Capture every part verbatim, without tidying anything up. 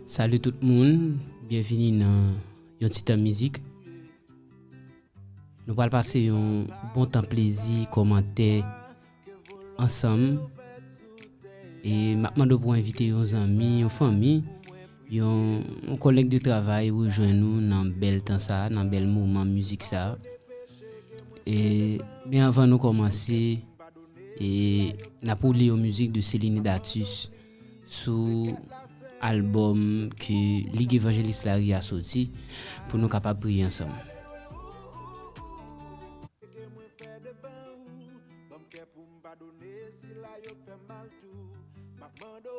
Salut tout moun, byenvini nan yon ti tan mizik. Nou pral pase yon bon tan plezi, kòmantè ansanm. E m ap mande w pou w envite yon zanmi, yon fanmi, yon, yon kòlèg de travay rejwenn nou nan bèl tan sa, nan bèl moman mizik sa. E, men anvan nou kòmanse, e n ap woule yon mizik de Celine Datus sou albòm ke Lig Evanjelis Lari a soti pou nou kapab priye ansanm.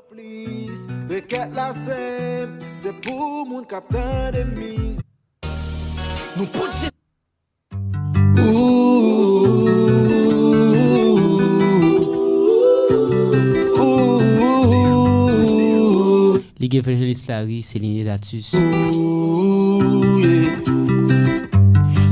Plis, rekèt la senp, se pou moun k ap tande mizik. Nou pote Lig Evanjelis Lari, Celine Datus. Ooh, yeah.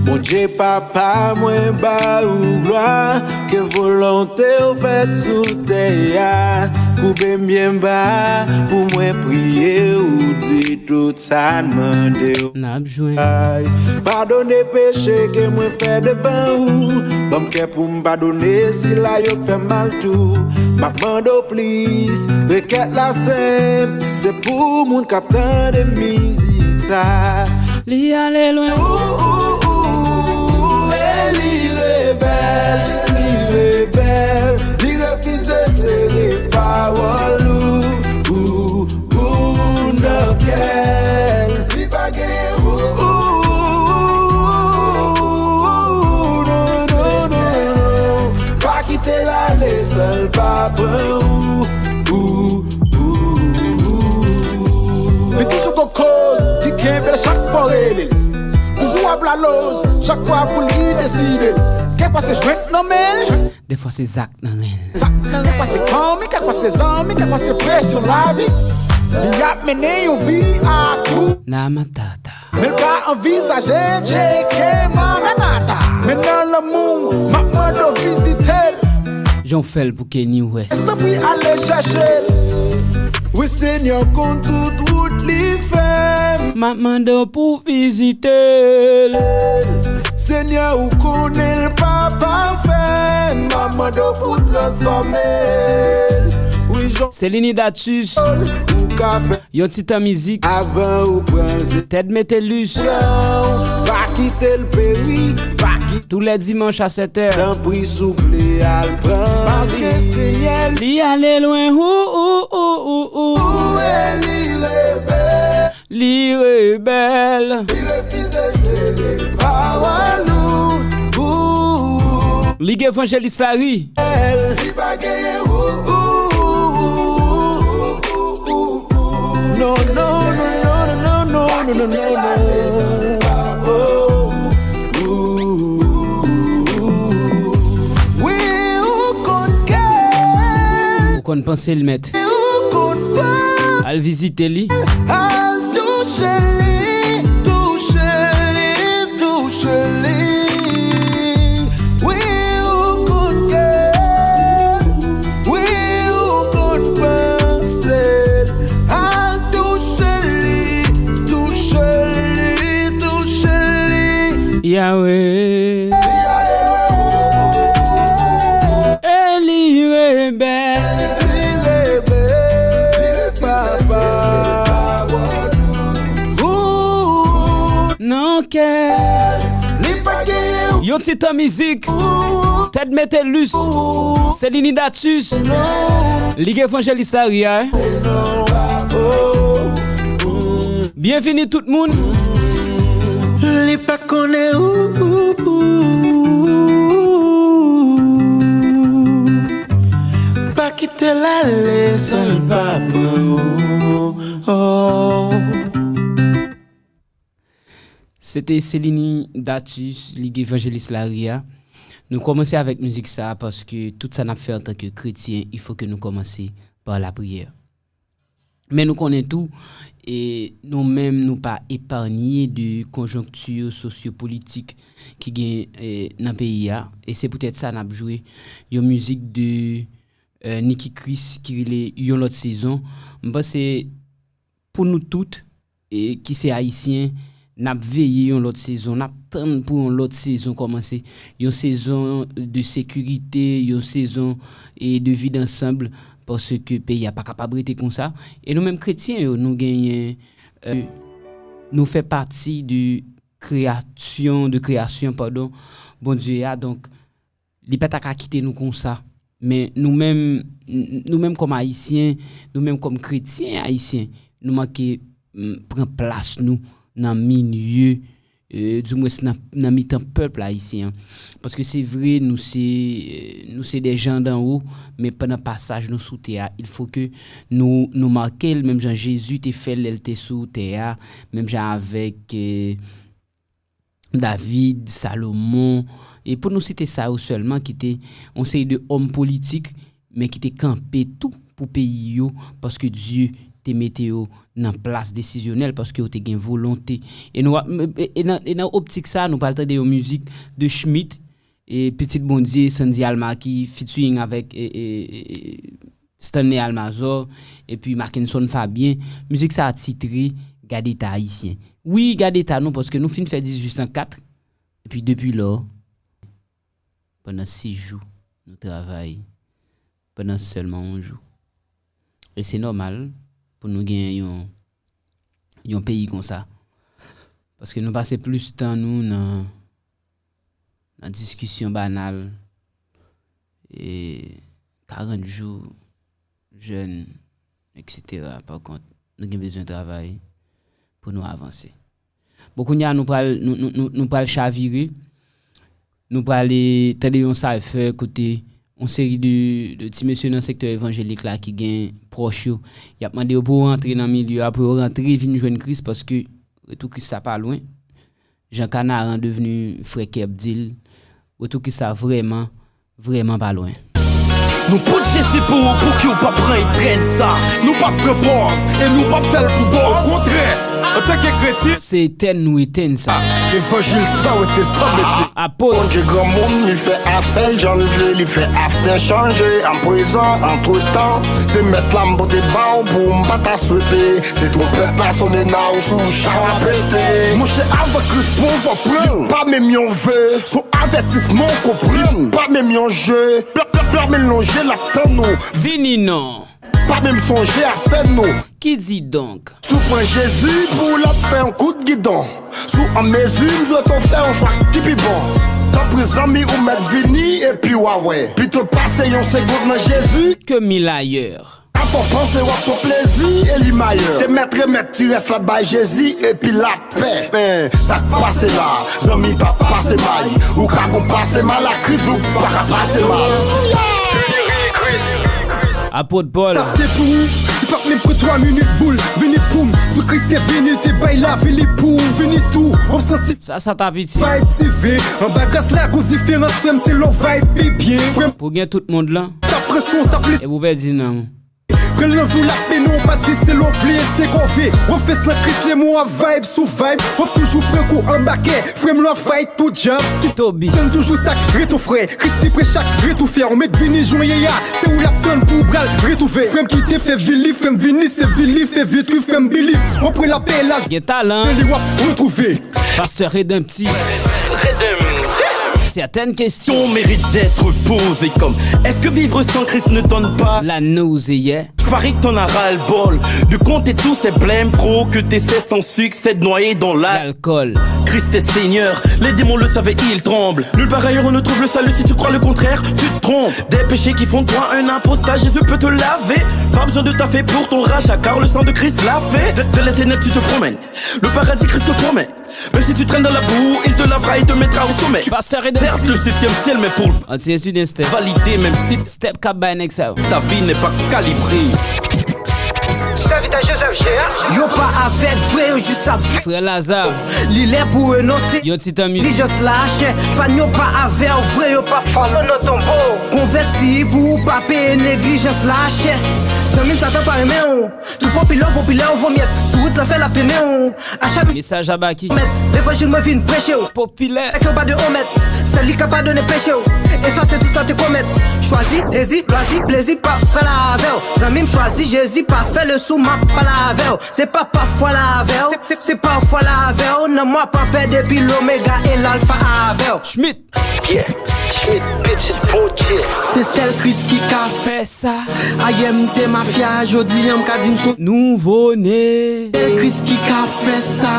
Bondye papa mwen ba ou glwa, ke volonte w fèt sou tè a. Koube m byen ba pou mwen priye, ou di tout sa n mande w. N ap jwenn. Ay, padone peche ke mwen fè devan ou. Ban m kè pou m padone sila yo k fè m mal tou. M ap mande w plis, rekèt la senp, se pou moun k ap tande mizik sa. Li ale lwen. Ooh, ooh, ooh, e li rebèl, li rebèl, li refize sere pawòl ou. Ooh, ooh, nan kè l. Li pa gen ooh, ooh, ooh, non, non, non, non. Pa kite l ale san l pa pran ou. Ooh, ooh, ooh. Li toujou gon koz ki kenbe l chak fwa w rele l. Toujou ap laloz chak fwa pou li deside l. Kèk fwa se jwèt nan men l. Defwa se zak nan ren l. Zak nan ren l. Kèk fwa se fanmi, kèk fwa se zanmi, kèk fwa se presyon lavi. Li ap mennen yon vi a tou. Nan matata. Men l pa anvizaje tcheke Mama Nata. Men nan lanmou, m ap mande w vizite l. Jan w fè l pou Kanye West. Tanpri ale chèche l. Wi, Senyè konn tout wout li fè. M ap mande w pou vizite l. Senyè, ou konnen l pa pafè. M ap mande w pou transfòme l. Wi, jan Celine Datus. Ou ka fè Yon ti tan mizik. Avan ou pran l, se Ted Metellus. Pran w, pa kite l peri, pa kite. Tous les dimanches à sept heures. Tanpri souple al pran li. Paske Senyè li ale lwen. Ou, ou, ou, ou, ou. Ou e li rebèl. Li rebèl. Li refize sere pawòl ou. Ou. Lig Evanjelis Lari. Li pa genyen ou. Non, non, non. Oh, wi, ou konn kè l. Ou konn panse l mèt. Ou konn pa. Al vizite li. Al touche li, touche li, touche li. Wi, ou konn kè l. Wi, ou konn panse l. Al touche li, touche li, touche li. Yahweh. E li rebèl. Li rebèl, papa. Ooh. Nan kè. Li pa genyen. Yon ti tan mizik. Ted Metellus. Celine Datus. Lig Evanjelis Lari a, eh. Byenvini tout moun. Li pa konnen ou. Pa kite l ale san l pa pran ou. Oh. Se te Celine Datus, Lig Evanjelis Lari a. Nou kòmanse avèk mizik sa a paske tout sa n ap fè antanke kretyen, il faut que nou kòmanse pa lapriyè. Men nou konnen tou, e, nou menm, nou pa epanye de konjonkti sosyopolitik ki gen, e, nan peyi a. E se poutèt sa n ap jwe yon mizik de, e, Nicky Chris ki rele Yon Lòt Sezon. M panse pou nou tout, e, ki se Ayisyen, n ap veye yon lòt sezon, n ap tann pou yon lòt sezon kòmanse, yon sezon de sekirite, yon sezon, e, de viv ansanm, paske peyi a pa kapab rete konsa. E nou menm kretyen yo, nou genyen, e, nou fè pati de kreyasyon, de kreyasyon, padon, Bondye a. Donk, li pa ta ka kite nou konsa. Men nou menm, nou menm kòm Ayisyen, nou menm kòm kretyen ayisyen, nou manke, mm, pran plas nou nan milye, e, dimwens nan, nan mitan pèp ayisyen an. Paske se vre, nou se, nou se des gens d'en haut, men pandan pasaj nou sou tè a, il faut que nou, nou make l, menm jan Jezi te fè l lè l te sou tè a, menm jan avèk, e, David, Salomon, e pou nou site sa yo sèlman, ki te yon seri de òm politik, men ki te kanpe tou pou peyi yo, paske Dye te mete yo nan plas desizyonèl, paske yo te gen volonte. E nou, e, e nan, e nan optik sa, nou pral tande yon mizik de Schmitt, e Pitit Bondye, Sandy Alma ki featuring avèk, e, e, e, Stanley Almazor, epi Mackenson Fabien. Mizik sa a titre Gade Eta Ayisyen. Wi, gade eta nou, paske nou fin fè dizuit san kat, epi depi lò, pandan sis jou, nou travay pandan sèlman yon jou. E se nòmal pou nou gen yon, yon peyi konsa. Paske nou pase plis tan nou nan, nan diskisyon banal, e karant jou, jèn, etsetera. Pa kont, nou gen bezwen travay pou nou avanse. Bon, kounye a, nou pral, nou, nou, nou, nou pral chavire. Nou pral, e, tande yon cypher kote yon seri de, de ti mesye nan sektè evanjelik la ki gen pwòch yo. Y ap mande yo pou yo rantre nan milye a, pou yo rantre vin jwenn Kris, paske retou Kris la pa lwen. Jan Kanaran devni frè Kèb di l, retou Kris la vrèman, vrèman pa lwen. Nou pot Jezi pou ou, pouki w pa pran etèn sa? Nou pa pran pòz e nou pa fè l pou bòz. Okontrè, antanke kretyen, se etèn nou etèn sa. Evanjil sa w ete sa mete. Apot. Bondye granmoun, li fè afè l jan l vle, li fè afè chanje. An prezan, antretan, se mèt la m pote ba w pou m pa ta swete. Se twonpèt la sonnen, nan w sou cha w ap pete. Monchè, avè Kris pran w, fò pran l. Pa menm yon ve, se yon avètisman, w konprann. Pa menm yon je, bla, bla, bla, men lonje l ap tann ou. Vini non. Pa menm sonje afè nou. Kididonk. Si w pran Jezi pou w, l ap fè yon kout gidon. Si w an mezi, m swete w fè yon chwa ki pi bon. Tanpri zanmi, ou mèt vini epi w a wè. Pito pase yon segonn nan Jezi ke mil ayè. Afè w panse w ap pran plezi e li mayè. Te mèt remèt ti rès la bay Jezi epi lapè. Men, sa k pase la, zanmi, pa pase may. Ou ka gon pase mal ak Kris, ou pa ka pase mal. Apot Pòl. Sa se pou ou, li p ap menm pran twa minit boul. Vini pou m, sou Kris te vini, te bay lavi li pou ou. Vini tou, w ap santi sa, sa t ap iti. Vibe ti ve, anba gras la, gon diferans, frè m, se lè w vibe pi byen. Frè m, pou gen tout mond lan, sa pran sou w, sa plis. Epi w pèdi nanm ou. Pran l nan vi w, l ap mennen w pa tris, se lè w vle, se kòve. W ap fè san Kris, lè mwen w ap vibe sou vibe. W ap toujou pran kou anba kè, frè m, lè w ap fight pou djab. Toby. Tann toujou sa k ret ou frè, Kris pi pre chak ret ou fè. Ou mèt vini jan w ye a, se ou l ap tann pou w pral ret ouvè. Frè m ki te fè vi li, frè m vini, se vi li fè vi twi, frè m believe. W ap wè lapè laj. Gen talan. Se li w ap retwouve. Pasteur Redempti. Certaines questions méritent d'être posées comme, est-ce que vivre sans Christ ne donne pas la nausée? Paraît que t'en as ras-le-bol de compter tous ces blèmes, trop que t'essaies sans succès de noyer dans la l'alcool. Christ est Seigneur, les démons le savent et ils tremblent. Nulle part ailleurs on ne trouve le salut, si tu crois le contraire, tu te trompes. Des péchés qui font de toi un apostat, Jésus peut te laver. Pas besoin de taffer pour ton rachat, car le sang de Christ l'a fait. De, de l'éternel tu te promènes. Le paradis Christ te promet. Même si tu traînes dans la boue, il te lavera et te mettra au sommet. Pasteur Redempti. Certes, le septième ciel, mais pour anti-estudent step. Valider, même si step k ap bay nèg sa yo. Ta vie n'est pas calibrée. Sèvitè Joseph Gérard. Yo pa avèg vre, yo jis ap. Frè Lazare. Li lè pou renonse. Yon ti tan mi. Egzijans la chè, fan yo pa avè w vre, yo pa fan nan tonbo. Konvèti pou w pa peye neglijans la chè. Zanmi m, Satan pa renmen w. Tou popilè w popilè, w vomyèt. Sou wout lanfè l ap trennen w. Acha mesaj a Baky. Mèt, levanjil mwen vin preche w. Popilè. Èk yo pa de onmèt. Sèl li ka padone peche w. Efase tout sa te komèt. Chwazi, dezi, plwazi, plezi, pa pral avè w. Zanmi m chwazi Jezi, pa fè le sou, m ap pale avè w. Se pa pafwa l avè w, se, se, se pafwa l avè w. Nan mwa pa pè depi lomega e lalfa avè w. Schmidt. Yeah, Schmidt, bitches, bon Dieu. Se sèl Kris ki ka fè sa. Ayè m te mafya, jodi a m ka di m sou nouvo ne. Sèl Kris ki ka fè sa.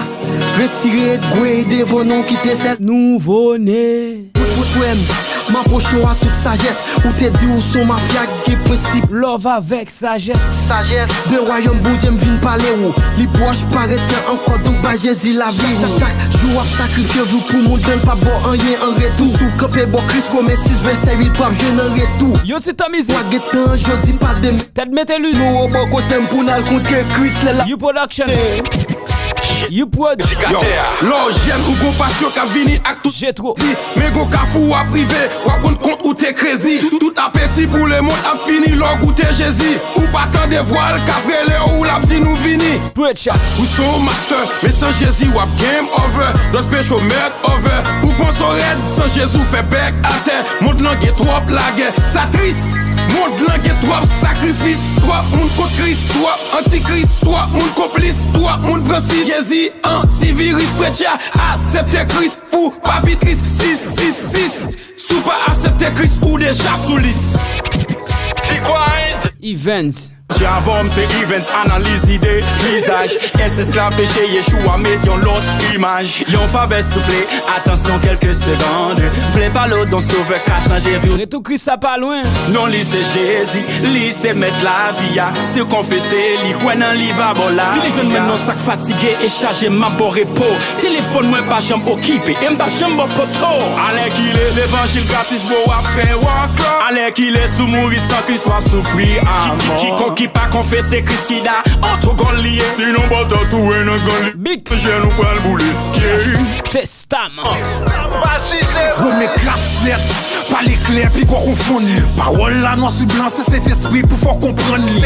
Retire gwey devan nou, kite sèl nouvo ne. Ou, ou frè m, m apwoche w a tout sajès. Ou te di ou s on mafya ki gen prensip. Love avèk sajès. Sajès. De wayòm Bondye m vin pale w. Li pwòch, pa ret lwen ankò, donk bay Jezi lavi w. Chak, chak jou w ap sakrifye vi w pou moun, dan l p ap ba w anyen an retou. Si w kanpe bò Kris, Wome sis vèsè uit, w ap jwenn an retou. Yon ti tan mizik. W a gen tan jodi, pa demen. Tèt mete lwiz. Nou o bò kote m pou n al kontre Kris lè l ap. You Production. You Prod. Yo, lè w jèn ou gon pasyon k ap vini ak tout Jetro. Di, men gon kafou w ap rive, w ap rann kont ou te krezi. Tout apeti pou lemonn ap fini lè w goute Jezi. Ou pa tande vwa l k ap rele w, l ap di nou vini. Preacher. Ou s on mastè, men san Jezi w ap game over. Dòs peche w mèt over. Ou panse w rèd, san Jezi w fè bèk atè. Mond lan gen twòp lagè, sa tris. Mond lan gen twòp sakrifis. Twòp moun kont Kris, twòp antikris, twòp moun konplis, twòp moun pran sis. Jezi antiviris, preacher, asepte Kris pou pa pi tris. Sis, sis, sis. Si w pa asepte Kris, ou deja sou lis. Evans. Ti avò m se Evans, analiz ide, vizaj. Èske esklav peche Yeshua met yon lòt imaj? Yon favè souple, atansyon kèlke segonn. M vle pale w d on sovè ka chanje vi w. Retou Kris la pa lwen. Non li se Jezi, li se mèt lavi a. Si w konfese li, kwè nan li, va ba w lavi a. Vini jwenn mwen non sa k fatige e chaje, m ap ba w repo. Telefòn mwen pa janm okipe, e m p ap janm ba w poto. Alèkile, levanjil gratis, bro, w ap fè w ankò. Alèkile, si w mouri san Kris, w ap soufri amò. Ki, ki, kikon ki pa konfese Kris ki da, otogòl li ye. Sinon, bòtò tou wè nan gòl li. Big. Jèn ou pral boule. Yeah. Testaman. Renmen klas nèt, pale klè, piga w konfonn li. Pawòl la nwa sou blan, se Sentespri pou fè w konprann li.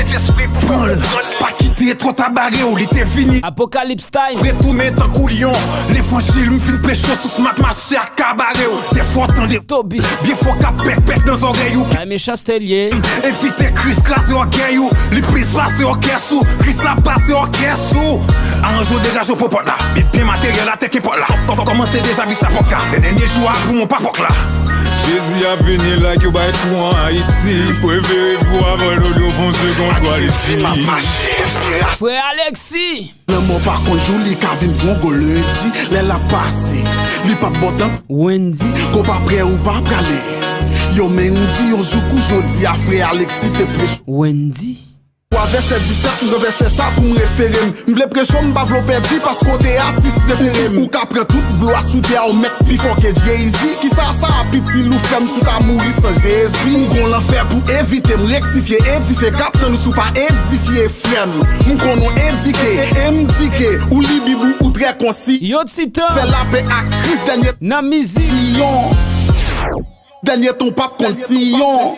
Pran l, pa kite twò ta bare w, li te vini. Apokalips time. Retounen tankou lyon, levanjil m fin preche sou smat mache ak kabare w. Dèfwa w tande Toby. Byen fò k ap pèk pèk nan zòrèy ou. Sa mechanste l ye. Evite Kris kraze ògèy ou, li plis pase òkès ou, Kris la pase òkès ou. Aranje w degaje w pran pòt la, men byen materyèl atè kenpòt la. Kò-, kò-, kòmanse dezabi sapòt la, lè dènye jou a pou mwen pa pòk la. Jezi ap vini like yo bay kou an Ayiti. Prefere fou avan lòd yo fonse kon kwaliti. Frè Alexis. Lanmò pa konn jou li ka vin pran gwo lendi. Lè l ap pase, li p ap ba w tan. Wendy. Gon pa prè ou pa prale. Yo men m di yon jou kou jodi a frè Alexis te preche. Wendy. Wa vèsè disèt, m pran vèsè sa pou m refere m. M vle preche w, m pa vle w pèdi paske w te atis prefere m. Ou ka pran tout glwa sou tè a, ou mèt pi fò ke Jay-Z. Kisa sa ap itil ou frè m si w ta mouri san Jezi? M gon lanfè pou evite m, rektifye, edifye, k ap tann ou si w pa edifye. Frè m, m konn ou edike, e m di ke ou li Bib ou, ou trè konsi. Yon ti tan. Fè lapè ak Kris, dènye nan mizik. Siyon. Dènye ton p ap konn Siyon.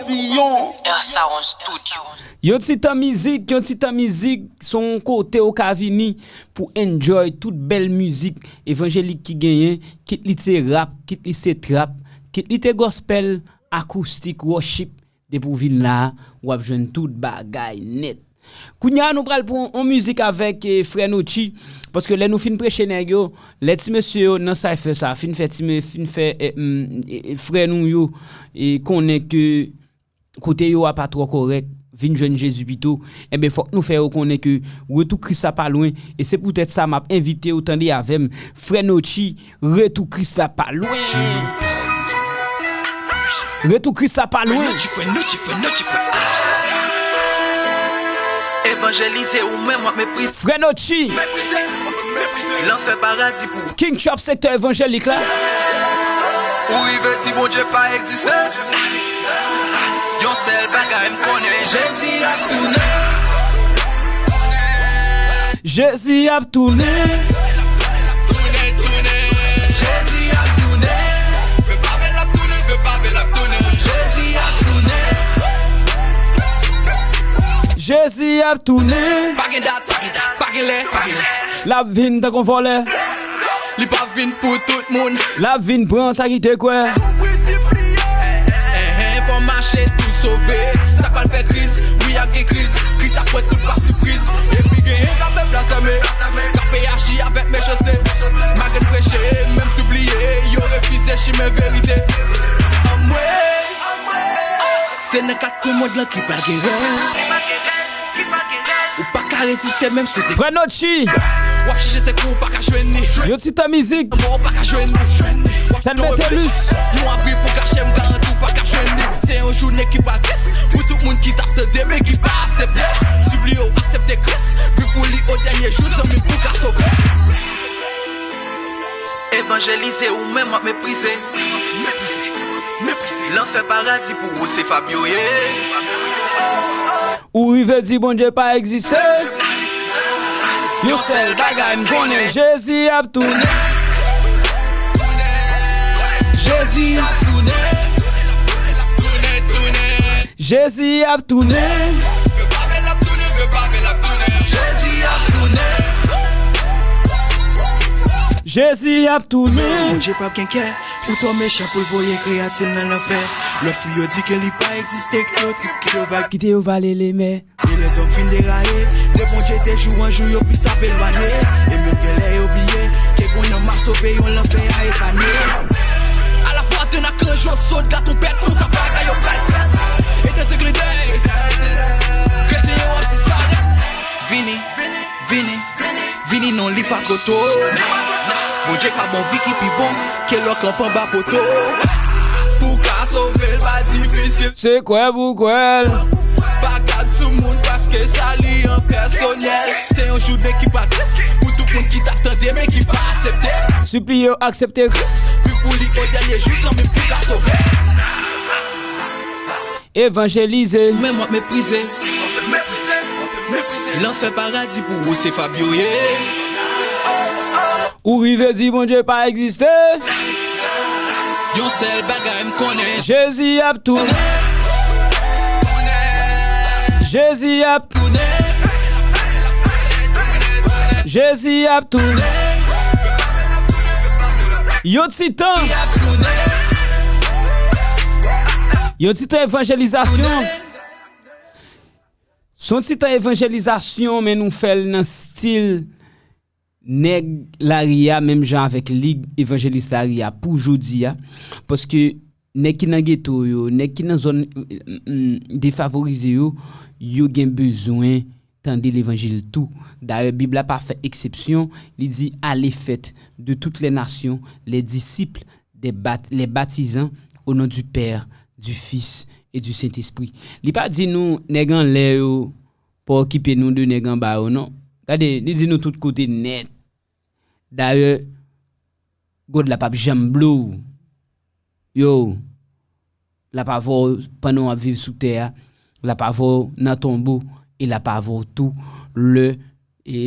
Air Sound Studio. Yon ti tan mizik, yon ti tan mizik, se yon kote ou ka vini pou enjoy tout bèl mizik evanjelik ki genyen, kit li se rap, kit li se trap, kit li te gospel, akoustik, worship. Depi w vin la a, w ap jwenn tout bagay nèt. Kounye a, nou pral pran yon mizik avèk, eh, frè Notchi, paske lè nou fin preche nèg yo, lè ti mesye yo nan cypher sa, fin fè ti me-, fin fè, eh, mm, eh, eh, frè nou yo, eh, konnen ke kote yo a pa twò kòrèk, vin jwenn Jezi pito, enben, fòk nou fè yo konnen ke retou Kris la pa lwen, e se poutèt sa m ap envite yo tande avè m, frè Notchi, retou Kris la pa lwen. Retou Kris la pa lwen. Evanjelize ou menm w ap meprize. Frè Notchi. Meprize. Lanfè paradi pou ou. King Trap sektè evanjelik la. Ou rive di Bondye pa egziste. Yon sèl bagay m konnen. Jezi ap tounen. Jezi ap tounen. Jezi ap tounen. Jezi ap tounen. Jezi ap tounen. Pa gen dat, pa gen dat, pa gen lè, pa gen lè. L ap vin tankou vòlè. Li p ap vin pou tout moun. L ap vin pran sa ki te kwè. Tou prensip li ye. Mache tou sove, sa k pral fè kriz, wi ap gen kriz, kriz ap pran tout pa sipriz. Epi genyen k ap fè blasfeme, k ap reyaji avèk mechanste. Malgre n preche, menm si w bliye, yo refize chimen verite. Anmwe, se nan kat kwen mond lan ki pral gen rèl. Ou pa ka reziste menm si w te Frè Notchi. W ap chèche sekou, ou pa ka jwenn li. Yon ti tan mizik. Mò, ou pa ka jwenn li. W ap Tèt Metelus. Yon abri pou kache, m garanti w pa ka jwenn li. Se yon jounen ki pral tris pou tout moun ki t ap tande men ki pa aksepte. Sipliye w aksepte Kris, viv pou li o dènye jou, zanmi m pou ka sove. Evanjelize ou menm w ap meprize. Lanfè paradi pou ou se Fabio ye. Ou rive di Bondye pa egziste. Yon sèl bagay m konnen, Jezi ap tounen. Jezi ap tounen. Jezi ap tounen. Jezi ap tounen. Jezi ap tounen. Bondye p ap gen kè pou twò mechan pou l voye kreyati l nan lanfè. Lòt pou yo di ke li pa egziste, kite yo, kite yo va, kite yo vale lemè. E lèzòm fin deraye, de Bondye de jou an jou yo plis ap elwanye. E menm genlè yo bliye ke gon nanm a sove, yon lanfè a epanye. Alafwa, tann ak anj yo, sot la twonpèt, konsa bagay yo pral fèt. E nan zeglidèy, kretyen yo ap disparèt. Vini, vini, vini, non li pa koto. Bondye pa bon, vi ki pi bon ke lò kanpe anba poto. Pou ka sove l pa difisil. Se kwè pou kwè l. Pa gad sou moun paske sali an pèsonèl. Se yon jounen ki pa tris pou tout moun ki t ap tande men ki pa aksepte. Sipliye w aksepte Kris. Viv pou li o dènye jou, zanmi m pou ka sove. Evanjelize. Men w ap meprize. Lanfè paradi pou ou se Fabio ye. Ou rive di Bondye pa egziste. Yon sèl bagay m konnen. Jezi ap tounen. Jezi ap tounen. Jezi ap tounen. Yon ti tan. Yon ti tan evanjelizasyon. Se yon ti tan evanjelizasyon, men nou fè l nan stil nèg lari a, menm jan avèk lig evanjelis lari a pou jodi a. Paske nèg ki nan geto yo, nèg ki nan zòn, mm, mm, defavorize yo, yo gen bezwen tande levanjil tou. Dayè, Bib la pa fè eksepsyon, li di, allez, faites de toutes les nations les disciples, des bat-, les baptisant au nom du Père, du Fils et du Saint-Esprit. Li pa di nou, nèg anlè yo, pa okipe nou de nèg anba yo, non. Gade, li di nou tout kote nèt. Dayè, God la p ap janm blow. Yo, l ap avè w pandan w ap viv sou tè a, l ap avè w nan tonbo, e l ap avè w tou lè, e,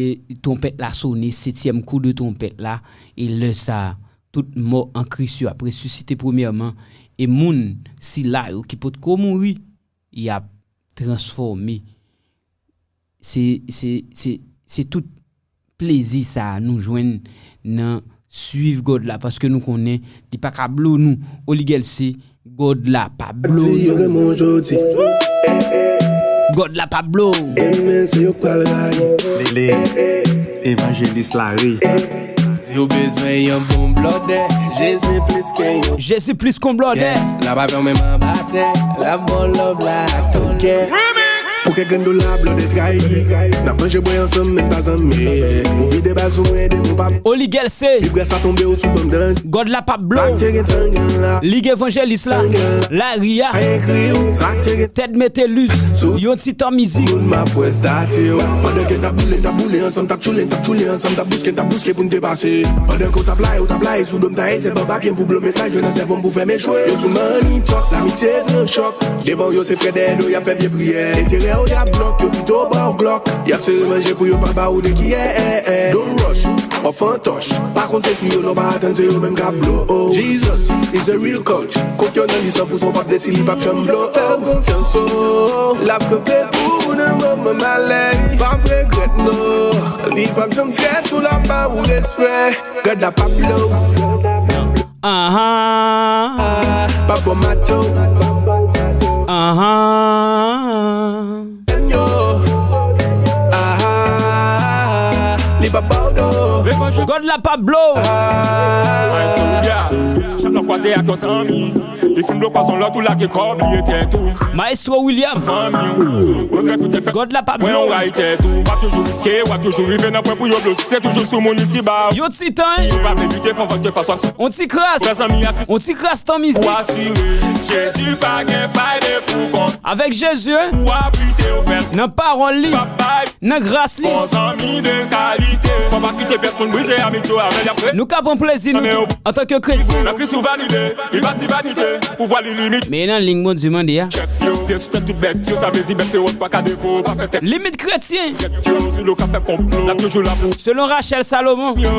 twonpèt la sone, setyèm kou de twonpèt la, e lè sa a, tout mò an Kris yo ap resisite premyèman, e moun sila yo ki potko mouri, y ap transfòme. Se, se, se, se tout plezi sa a nou jwenn nan swiv God la, paske nou konnen li pa ka blow nou. Oli Gèlse, God la pa blow. Di yo renmen w jodi. God la pa blow. Demen se yo k pral rayi. Lili, evanjelis lari. Si w bezwen yon bon blòdè, Jezi plis ke yon Jezi plis kon blòdè. Yeah, l ap avè w menm anba tè, l ap ba w love la ak tout kè. Pou kèk grenn dola, blòdè trayi. N ap manje bwè ansanm, men n pa zanmi. Pou vide bal sou mwen, de mo pa Oli Gèlse. Vib gras la tonbe w sou banm dan. God la p ap blow. Sa k te gen tan gen la. Lig evanjelis la. Tan gen la. Lari a. Ayen kri w. Sa k te gen Tèt Metelus. Sou yon ti tan mizik. Moun m ap wè stati w. Pandan ke n t ap boule, n t ap boule ansanm, t ap tchoule, n t ap tchoule ansanm, t ap bouske, n t ap bouske pou n te pase. Pandan ke w t ap laye, w t ap laye sou do m, taye sèvò pa gen pwoblèm, men pa jwenn nan sèvò m pou fè m echwe. Yo sou money talk, lamitye pran chòk. Devan w yo se frè, dèyè do y ap fè vye priyè. Enterè w y ap blòk, yo pito ba w glòk. Y ap sere manje pou yo pa ba ou de kiyè. Don't rush, w ap fantoch. Pa konte sou yo, non pa atann se yo menm k ap blow. Oh, Jesus is a real coach. Konfyan nan li san pou san, w p ap desi, li p ap janm blow. Fè w konfyans, oh. L ap kanpe pou ou nan moman malè. Pa p regrèt, non. Li p ap janm trèt ou, l ap ba ou respè. God la p ap blow. Ahan. Ah, pa bon mato. Ahan. Yo. Ah, li pa ba w do. God la pa blow. Ay, Soulya. Chak lè w kwaze ak yon zanmi, li fin blo kwaze yon lòt ou lage kòb li etèt ou. Maestro William. Fanmi w. Regrèt ou te fè. God la pa blow. Mwen w ray tèt ou. W ap toujou riske, w ap toujou rive nan pwen pou yo blo. Si se toujou sou moun isi ba. Yo ti tan, hein? Si w pa vle lite, fò w vòt ke faswa. On ti kras. Fè zanmi ak. On ti kras tan mizik. Pou asire. Jezi pa gen fay de pou kont. Avèk Jezi, hein? Pou abrite w fè. Nan pawòl li. Pa bay. Nan gras li. Bon zanmi de kalite. Fò pa kite pèsonn brize amiti w avè l apre. Nou ka pran plezi nou tou, antanke kretyen. Nan Kris ou valide, li pa ti vanite, pouvwa li limite. Men nan liy Bondye mande a. Chèf yo, pye sou tèt tout bèt yo, sa vle di bèt fewòs pa ka devo, pa fè tèt. Limit kretyen. Tèt yo, sou lo ka fè konplo, l ap toujou la pou. Selon Rachel Salomon. Yo,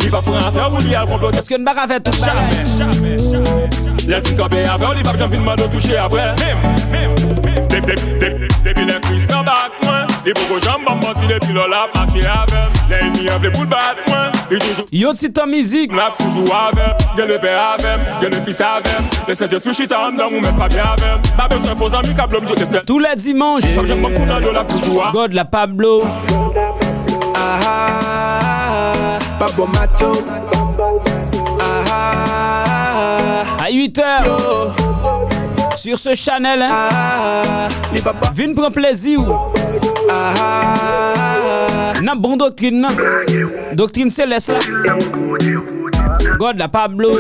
li pa pran afè pou li al konplo. Paske n pa ka fè tout bagay. Jamè, jamè, jamè. Lè l fin kanpe avè w, li p ap janm vin mande w touche apre. Menm, menm, menm. Depi, depi, depi lè Kris nan bak mwen, li poko janm ban m manti depi lò l ap mache avè m. Lè ènmi an vle pou l bat mwen, li toujou. Yon ti tan mizik. L ap toujou avè m, gen lepè avè m, gen lefis avè m. Lè Sentespri chita anndan m, ou mèt pa byen avè m. Pa bezwen fo zanmi k ap blo m tout lè sèl. Tou lè dimanch. P ap janm ban m kou nan do, l ap toujou a. God la pa blo. Ah, ah, ah, ah, pa bon mato. Ah, ah, ah, ah. À huit heures. Yo. Sur ce channel, hein. Ah, li pa ba. Vin pran plezi w. Ah, ah, ah, ah. Nan bon doktrin nan. Doktrin selès la. God la pa blo.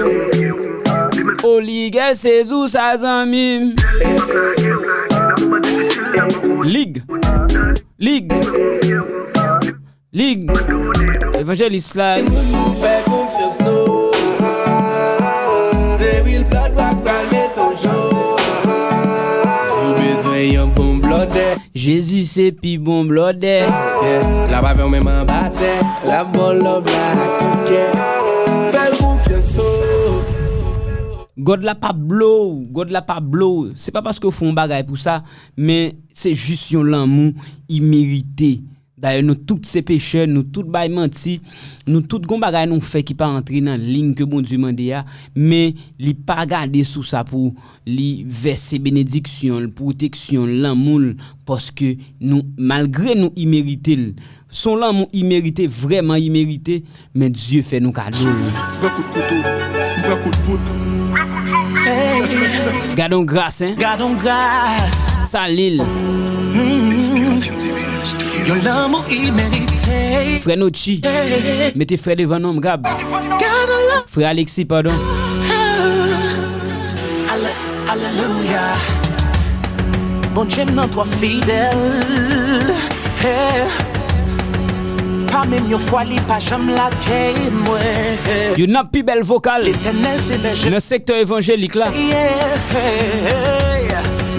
Holy girl, se zou sa zanmi m. Lig. Lig. Lig. Evanjelis la. Fè konfyans nou. Se real blood rock pral mete w cho. Si w bezwen yon bon blòdè. Jezi se pi bon blòdè. Yeah. L ap avè w menm anba tè. L ap ba w love la ak tout kè. Fè l konfyans o. God la pa blow, God la pa blow. Se pa paske w fè yon bagay pou sa, men se jis yon lanmou imerite. Dayè, nou tout se pechè, nou tout bay manti, nou tout gon bagay nou fè ki pa antre nan liy ke Bondye mande a, men li pa gade sou sa pou li vèse benediksyon l, pwoteksyon l, lanmou l, paske nou, malgre nou imerite l, se yon lanmou imerite, vrèman imerite, men Dye fè nou kado. M pran kout kouto, m pran kout poud. Gad on gras, hein? Gad on gras. Salil. Yon lanmou imerite. Frè Notchi. Mete frè devan non m, Gab. Gad on lanmou. Frè Alexis, padon. Ale-, alelouya. Bondye m nan twò fidèl. Hey. Pa menm yon fwa li pa janm lage mwen. Youn nan pi bèl vokal Letènèl se bèje nan sektè evanjelik la. Yeah.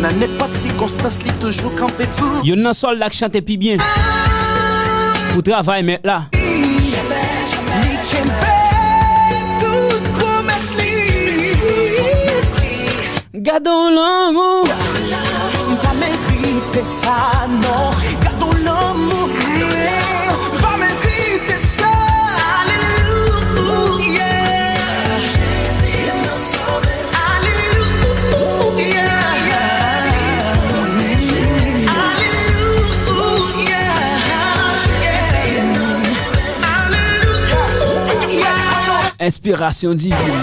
Nan nenpòt sikonstans, li toujou kanpe pou. Youn nan sòlda k chante pi byen. Pou travay mèt la. Li kenbe tout pwomès li. Gad on lanmou. M pa merite sa, non. Gad on lanmou. M pa merite sa. Alelouya. Alelouya. Alelouya. Alelouya. Enspirasyon divin.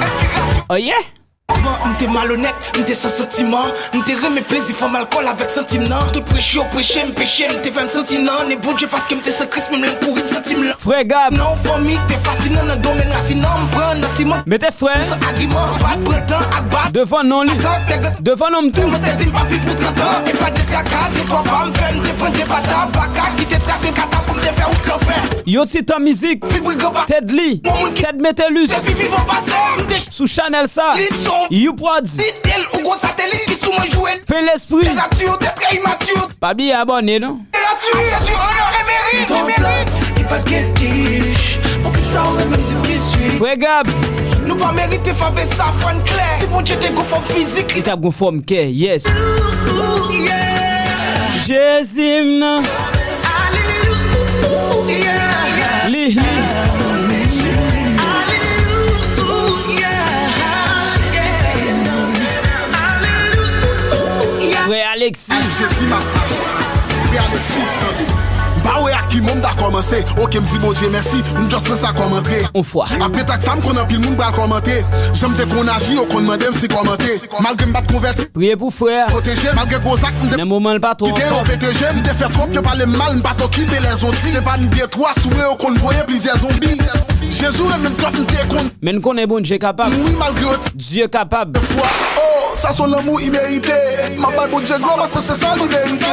Oh yeah! Avan, m te malonèt, m te san santiman, m te renmen plezi fanm alkòl avèk santi m nan. Tout preche yo preche m, peche m te fè m santi nan. E Bondye paske m te san Kris, menm lè m kouri m santi m lan. Frè Gab. Nan yon fanmi te fasinan nan domèn rasin nan, m pran nan siman. Mete frè. San agiman, pa t pran tan ak ba. Devan non li. Atann te gen. Devan non m tou. Mwen te di m pa viv pou trant an, e pa de traka, de twa pa m fè, m te pran de bata, baka ki te trase kata pou m te fè wout lanfè. Yon ti tan mizik. Vibri gran pa. Tèd li. Yon moun ki. Tèd Metelus. Depi vivan pase, m te. Sou chanèl sa. Lipson. You Prodz. Li tel ou gwo satelit ki sou mwen jwe. Pen lespri. Literati yo te trè imati. Pa bliye abòne non. Literati. Onore merit. Ton plan, li pa t gen dich. Poukisa w renmen di m ki swi? Frè Gab. Nou pa merite favè sa, fò n klè. Si Bondye te gon fòm fizik, li t ap gon fòm kè, yes. Jezi m nan. Li, li. Frè Jezi m ap mache. Frè Alexis, tande. M pa wè ak ki mo m ta kòmanse. Oke, m di Bondye mèsi. M just pran sa kòm antre. On fwa. Apre tak sa, m konn anpil moun pral kòmante. Jan m te konn aji, yo konn mande m si kòmante. Malgre m pa t konvèti. Priye pou frè a. Pwoteje, malgre gwo zak, m te. Nan moman l pa twò. Kite yo pete je, m te fè twòp, yo pale m mal, m pa t okipe lèzon di. Se pa n detwa, sou mwen yo konn voye plizyè zonbi. Jezi renmen m twòp, m te konn. Men n konnen Bondye kapab. Mouri malgre yo t. Dye kapab. Fwa, oh, sa se yon lanmou imerite. M ap bay Bondye glwa paske se sa li merite.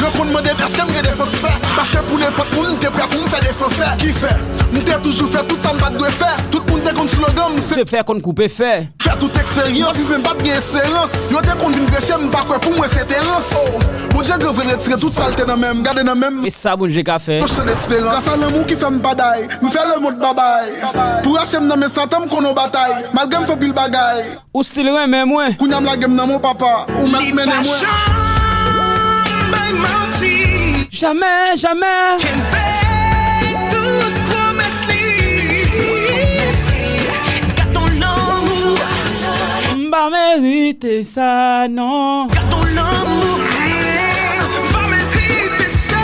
Yo konn mande m èske m gen defans fè. Paske pou nenpòt moun, m te prè pou m fè defansè. Ki fè, m te toujou fè tout sa m pa t dwe fè. Tout moun te konn slogan m, se. Se fè konn koupe fè. Fè tout eksperyans, rive m pa t gen esperans. Yo te konn vin preche m, m pa kwè pou mwen se te rans. Oh, Bondye gen vre retire tout salte nan men m, gade nan men m. E sa Bondye ka fè. Yon chan desperans. Gras a lanmou ki fè m pa day, m fè lemonn babay. Pou rache m nan men Satan, m konn yon batay. Malgre m fè pil bagay. Ou still renmen mwen. Kounye a m lage m nan men w, papa. Ou mèt mennen mwen. Li pa janm bay manti. Jamè, jamè. Kenbe tout pwomès li. Gad on lanmou. M pa merite sa, non. Gad on lanmou. M pa merite sa.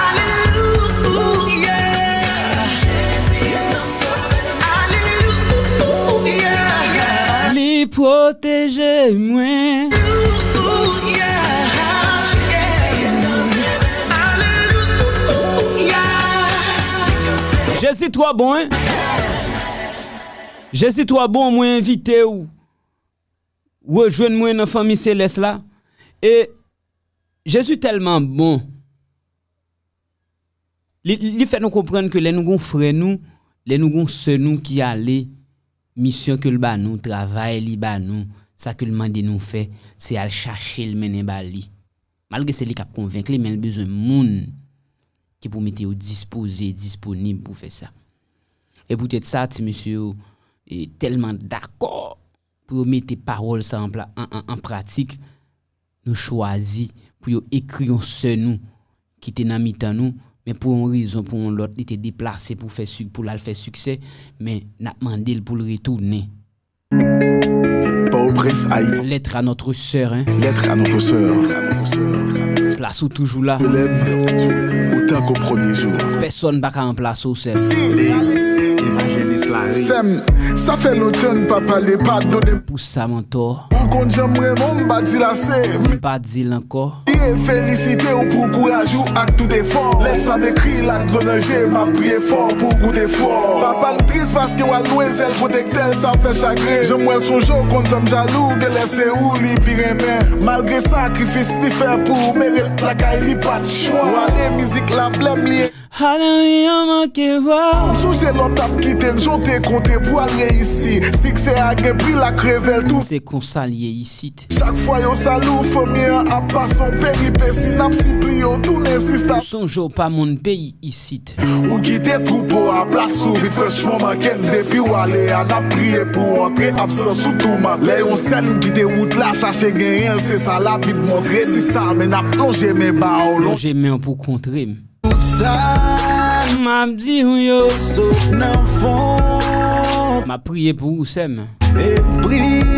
Alelouya. Alelouya. Li pwoteje mwen. Jezi twò bon, en. Jezi twò bon, mwen envite w rejwenn mwen nan fanmi selès la. E Jezi tèlman bon. Li, li fè nou konprann ke lè nou gon frè nou, lè nou gon sè nou ki ale, misyon ke l ba nou, travay li ba nou, sa ke l mande nou fè, se al chache l mennen ba li. Malgre se li k ap konvenk li, men l bezwen moun ki pou mete yo dispoze, disponib pou fè sa. E poutèt sa, ti mesye yo, e, tèlman dakò pou yo mete pawòl sa an pla-, an, an, an pratik, nou chwazi pou yo ekri yon sè nou ki te nan mitan nou, men pou yon rezon, pou yon lòt, li te deplase pou fè sik-, pou l al fè siksè, men n ap mande l pou l retounen. Port-au-Prince, Haïti. Lettre à notre sœur, hein. Lettre à notre sœur. Plas ou toujou la. Je l'aime autant qu'au premier jour. Pèsonn pa ka ranplase w, sè m. Evanjelis Larue. Sè m, sa fè lontan n pa pale, padone m. Pou sa m antò. Ou konn jan m renmen w, m pa di l ase. M pa di l ankò. Li e felisite w pou kouraj ou ak tout efò. Lèt sa m ekri l ak dlo nan je, m ap priye fò pou w goute fò. Papa n tris paske w al lwen zèl pwotektè l, sa fè chagren. Jan m wè l sonje w konn fè m jalou, genlè se ou li pi renmen. Malgre sakrifis li fè pou w, meret lakay li pa t chwa. W ale mizik la blè m li. Alelouya, manke w. M sonje lè w t ap kite l, jan w te konte pou al reyisi. Siksè a gen pri l ak revè l tou. Se konsa l ye isit. Chak fwa yo salye w, fanmi an ap pase yon peripesi. N ap sipliye w tounen sista. Sonje w pa moun peyi isit. Ou kite twoupo a plas ou vit, franchman manke n depi w ale a. N ap priye pou w antre, absans ou tou manke. Lè yon sèl m kite wout la, chache genyen l, se sa lavi t montre. Sista, men n ap lonje men ba w. Lonje men w pou kontre m. Tout sa m ap di w yo sot nan fon. M ap priye pou ou, sè m. E priye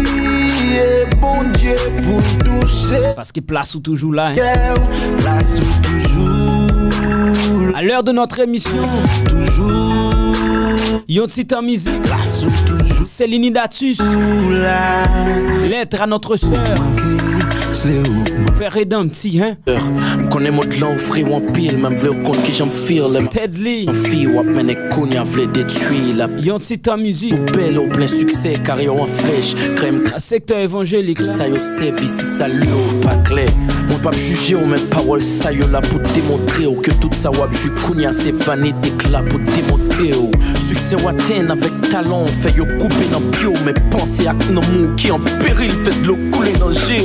Bondye pou l touche. Paske plas ou toujou la, hein. Kè w, plas ou toujou la. À l'heure de notre émission, toujou. Yon ti tan mizik. Plas ou toujou. Céline Datus. Lettre à notre sœur. Se ou. Frè Redanm ti, hein. M konnen mond lan ofri w anpil, men m vle w konn kijan m feel lè m Tedly. Yon fi w ap mennen kounye a vle detwi l ap. Yon ti tan mizik. Ou bèl, ou plen siksè, karyè w an flèch, krèm. Sektè evanjelik la. Sa yo sèvi si salye w pa klè. Mwen p ap jije w, men pawòl sa yo la pou demontre w ke tout sa w ap jwi kounye a se vanite k la pou demontre w. Siksè w atenn avèk talan w fè yo koupe nan pye w, men panse ak nanm ou ki an peril fè dlo koule nan je.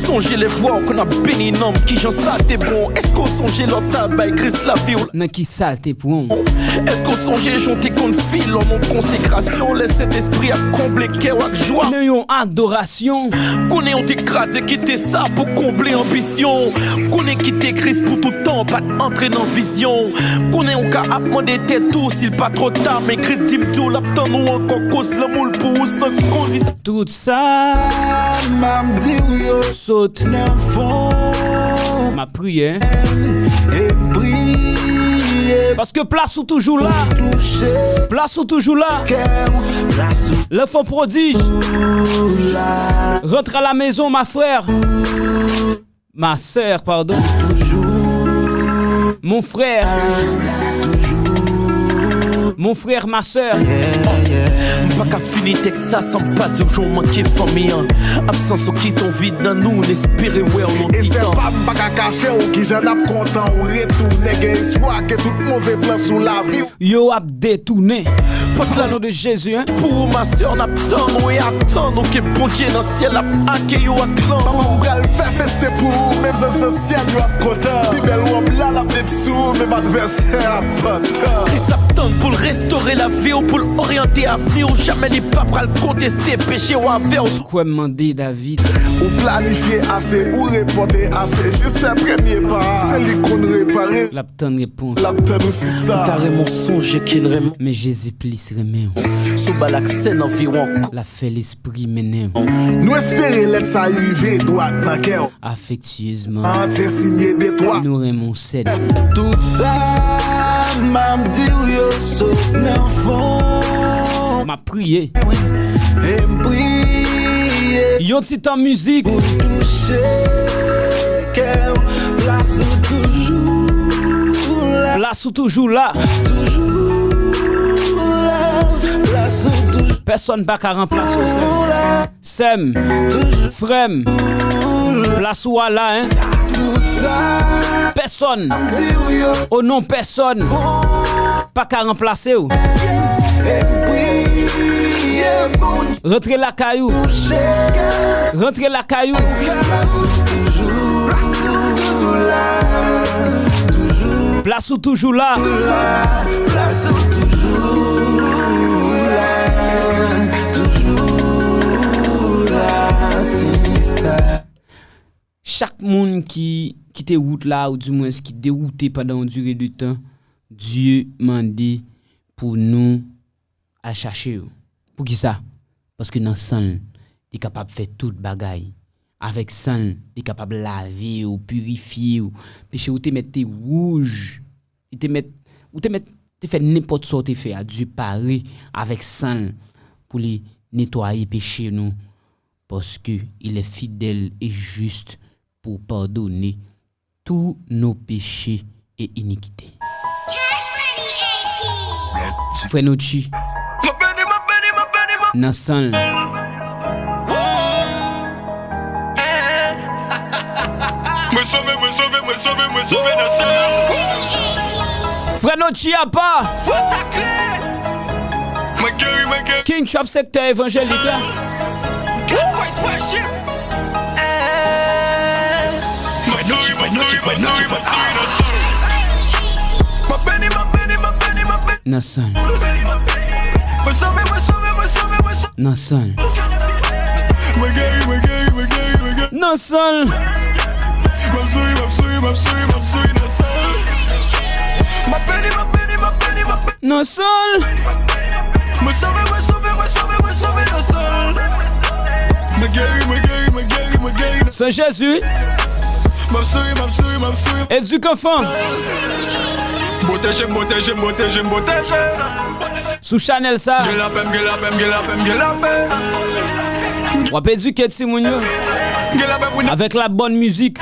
Sonje lè vwa w konn ap beni nanm, kijan sa te bon. Èske w sonje lè w t al bay Kris lavi w? Nan ki sa l te pran w? Èske w sonje jan w te konn feel lè w nan konsekrasyon, lè Sentespri ap konble kè w ak jwa? Nan yon adorasyon. Konnen w te kraze kite sa pou konble anbisyon w. Konnen kite Kris pou tout tan pa t antre nan vizyon w. Konnen w ka ap mande tèt ou si l pa twò ta, men Kris di m di w l ap tann ou ankò, koz lanmou l pou ou san kondisyon. Tout sa m ap di w yo sot nan fon. M ap priye. Paske plas ou toujou la. Plas ou toujou la. L'enfant prodige. Rentre à la maison, ma frère. Ma sœur, pardon. Mon frère. Mon frère, ma sœur. M pa ka fini tèks sa san m pa di w jan w manke fanmi an. Absans ou kite yon vid nan nou, n espere wè w yon ti tan. E sè pa m pa ka kache w, kijan n ap kontan w retounen, gen espwa ke tout move plan sou lavi w yo ap detounen. Pòt la non de Jezi, hein. Pou ou, ma sè, n ap tann ou e atann ou ke Bondye nan syèl ap akeyi w ak lanmou. Manman m pral fè festen pou ou, menm zanj nan syèl yo ap kontan. Pi bèl wòb la, l ap met sou ou, menm advèsè ap pantan. Kris ap tann pou l restore lavi w, pou l oryante avni w. Jamè li pa pral konteste peche w avè w. Kwè m mande David. Ou planifye ase, ou repòte ase, jis fè premye pa a. Se li k konn repare. L ap tann repons. L ap tann ou sista. M ta renmen w sonje ke n renmen. Men Jezi plis renmen w. Si w ba l aksè nan vi w ankò. L ap fè lespri mennen w. Nou espere lèt sa rive dwat nan kè w. Afektyezman. Antye sinye detwa. Nou renmen w sèt. Tout sa m ap di w yo sot nan fon. M ap priye. E m priye. Yon ti tan mizik. Pou touche kè w. Plas ou toujou la. Plas ou toujou la. Toujou la. Plas ou toujou la. Pèsonn pa ka ranplase w, sè m. Sè m, frè m, plas ou a la, hein. Pèsonn, o non, pèsonn pa ka ranplase w. Rantre lakay ou. Rantre lakay ou. Plas ou toujou la. Plas ou toujou la. Toujou la, sista. Chak moun ki kite wout la, oudimwens ki dewoute pandan yon dire de tan, Dye mande pou nou al chache yo. Poukisa? Paske nan san l, li kapab fè tout bagay. Avèk san l, li kapab lave w, pirifye w. Peche ou te mèt te wouj. Li te mèt, ou te mèt te fè nenpòt sa w te fè a. Dye pare avèk san l pou li netwaye peche nou, paske il est fidèle et juste pour pardonner tous nos péchés et iniquités. Frè Notchi, nan san l. Mwen sove, mwen sove, mwen sove, mwen sove nan san l. Frè Notchi apa. Mwen geri, mwen geri. King Trap sektè evanjelik la. Frè Notchi, frè Notchi, frè Notchi, frè Notchi. Nan san l. Nan san l. Nan san l. Nan san l. San Jezi. Edik anfan. Pwoteje m, pwoteje m, pwoteje m, pwoteje m. Sou chanèl sa. Gen lapè m, gen lapè m, gen lapè m, gen lapè. W ap edike timoun yo. Gen lapè pou n. Avèk la bòn mizik.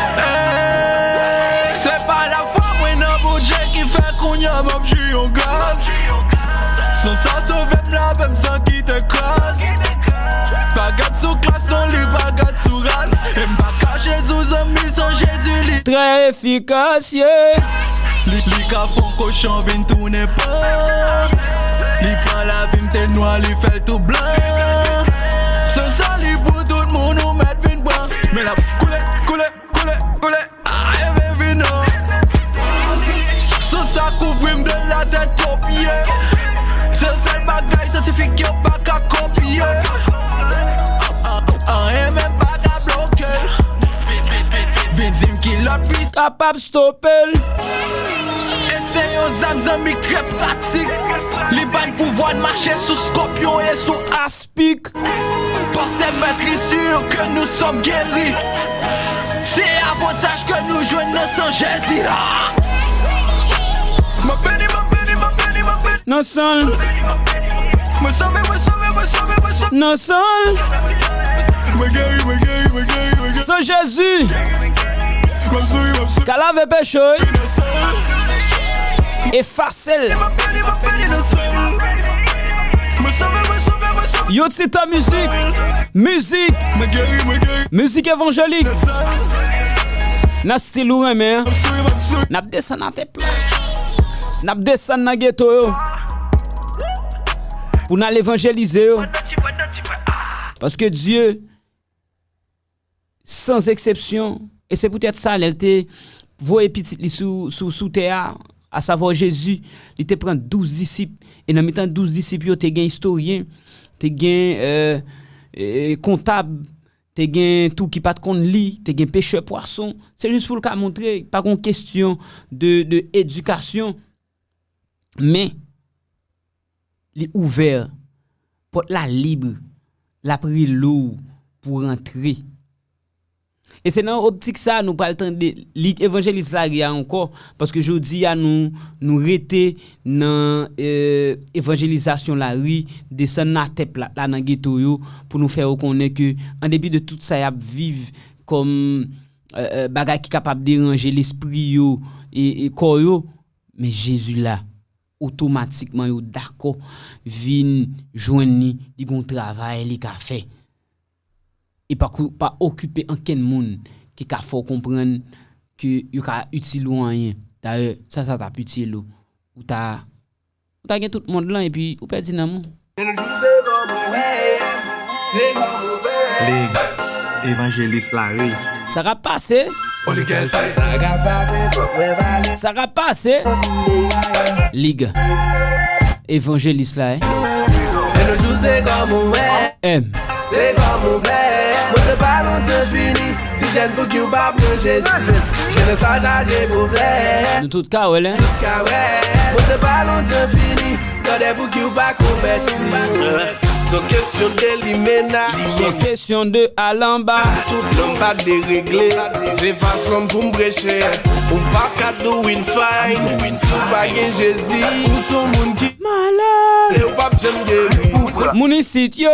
Se pa lafwa mwen nan Bondye ki fè kounye a m ap jwi yon gras. San sa sove m, lave m san kite kras. Pa gad sou klas, non, li pa gad sou ras. E m pa kache di w zanmi, san Jezi li trè efikas, yeah. Li, li ka fè yon kochon vin tounen pan. Li pran lavi m te nwa, li fè l tou blan. San sa li pou tout moun ou mèt vin pran. Men l ap koule, koule, koule, koule. Areve vin non. San sa kouvri m de latèt o pye. Se sèl bagay syantifik yo pa ka kopye. An, an, anyen menm pa ka bloke l. Vin di m ki lòt pis kapab stope l. E se yon zam zanmi k trè pratik. Li ban pouvwa n mache sou skòpyon e sou aspik. Pastè mèt li sur ke nou sòm geri. Se avantaj Nou jwenn nan san Jezi. M ap beni, m ap beni, m ap beni, m ap beni. Nan san l. Mwen sove, mwen sove, mwen sove, mwen sove. Nan san l. Mwen geri, mwen geri, mwen geri, mwen geri. San Jezi. M ap souri, m ap souri. Ka lave peche w. Nan san l. Efase l. M ap beni, m ap beni nan san l. Mwen sove, mwen sove, mwen sove. Yon ti tan mizik. Mizik. Mwen geri, mwen geri. Mizik evanjelik. Nan stil ou renmen an. N ap desann atè pla. N ap desann nan geto yo. Pou n al evanjelize yo. Paske Dye, san eksepsyon, e se poutèt sa, lè l te voye pitit li sou, sou, sou tè a, asavwa Jezi, li te pran douz disip. E nan mitan douz disip yo, te gen istoryen, te gen, euh, euh, kontab, te gen tou ki pa t konn li, te gen pechè pwason. Se jis pou l ka montre, pa gon kesyon de, de edikasyon, men li ouvè, pòt la lib, l ap rele w pou w rantre. E se nan optik sa a nou pral tande lig evanjelis lari a ankò, paske jodi a nou, nou rete nan, eh, evanjelizasyon lari, desann nan atè plat la nan geto yo, pou nou fè yo konnen ke, an depi de tout sa y ap viv kòm, eh, eh, bagay ki kapab deranje lespri yo e, e kò yo, men Jezi la, otomatikman yo dakò vin jwenn li, li gon travay li ka fè. E pa kou-, pa okipe ankenn moun ki ka fè w konprann ke yo ka itil ou anyen. Dayè, sa sa t ap itil ou? Ou ta, ou ta gen tout mond lan epi ou pèdi nanm ou. Lig evanjelis lari. Sa k ap pase? Sa k ap pase? Lig evanjelis la, eh. M. Se kòman w fè? Montre pa lontan fini. Ti jèn, pouki w pa pran Jezi? Jenes sa chaje pwoblèm. Nou tout ka wè l, en. Tout ka wè. Montre pa lontan fini. Tande, pouki w pa konvèti? Se yon kesyon de limena. Se yon kesyon de al anba. Tout nonm pa deregle. Se fason pou m preche. Ou pa ka doing fine si w pa gen Jezi. Ou se yon moun ki malad. E ou p ap janm geri. Moun isit yo.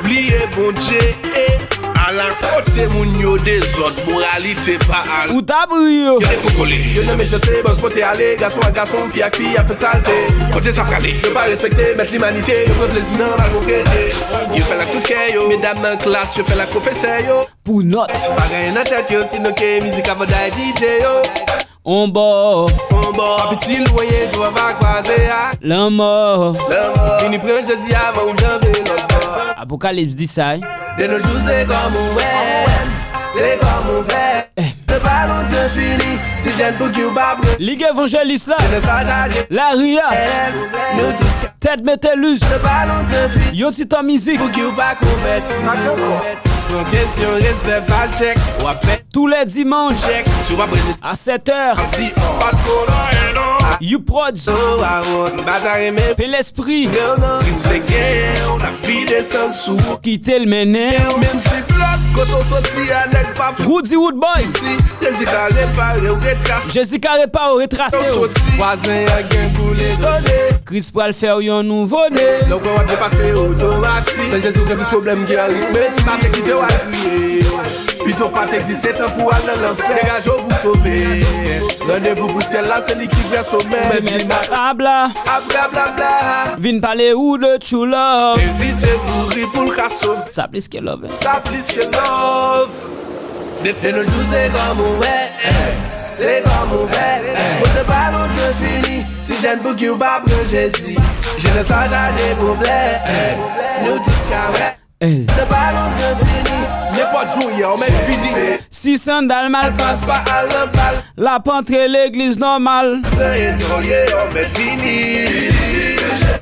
Bliye Bondye, e ala kote moun yo dezòd, moralite pa al. Ou t ap ri yo. Yo dekokole. Yo nan mechanste, bòs pote ale, gason ak gason, fi ak fi ap fè salte. Kote sa prale? Yo pa respekte mèt limanite, yo pran plezi nan malpwoprete. Yo fè l ak tout kè yo. Medam nan klas, yo fè l ak pwofesè yo. Pou nòt. Pa gen anyen nan tèt yo, sinon ke mizik avanday D J yo. On bò. On bò. Piti lwen, dwa va kwaze a. Lanmò. Lanmò. Vini pran Jezi avan ou janbe lòt bò. Apokalips di sa, wi. De nos jours, se kòman w wè. Se kòman w fè. Eh. Se pa lontan fini. Ti jèn, pouki w pa pran. Lig evanjelis la. Jenes sa chaje. Lari a. Nou tout. Tèt Metellus. Se pa lontan fini. Yon ti tan mizik. Pouki w pa konvèti? Se yon kesyon respè pa chèk. W ap pè. Tous les dimanches à sept heures. Youprods. P L Esprit. Kite l mennen. Roody Woodboy. Jezi ka repare w, retrase w. Vwazen an gen pou l etone. Kris pral fè w yon nouvo ne. Lè w kwè w ap depase otomatik. Se Jezi ou gen plis pwoblèm ke aritmetik. Pa te kite w al kriye. Pito pa t egziste tan pou al nan lanfè. Degaje w pou sove. Randevou pou syèl la, se li ki vrè somè. Mèt di n ap abla. Abla, bla, bla. Vin pale ou de true love. Jezi te mouri pou l ka sove. Sa plis ke love. Sa plis ke love. De, de nos jours, se kòman w wè. Se kòman w fè. Montre pa lontan fini. Ti jèn, pouki w pa pran Jezi? Jenes sa chaje pwoblèm. Nou tout ka wè. L. Nenpòt jou w ye, ou mèt vini. Si sandal mal pas, pa al nan bal. L ap antre legliz nòmal.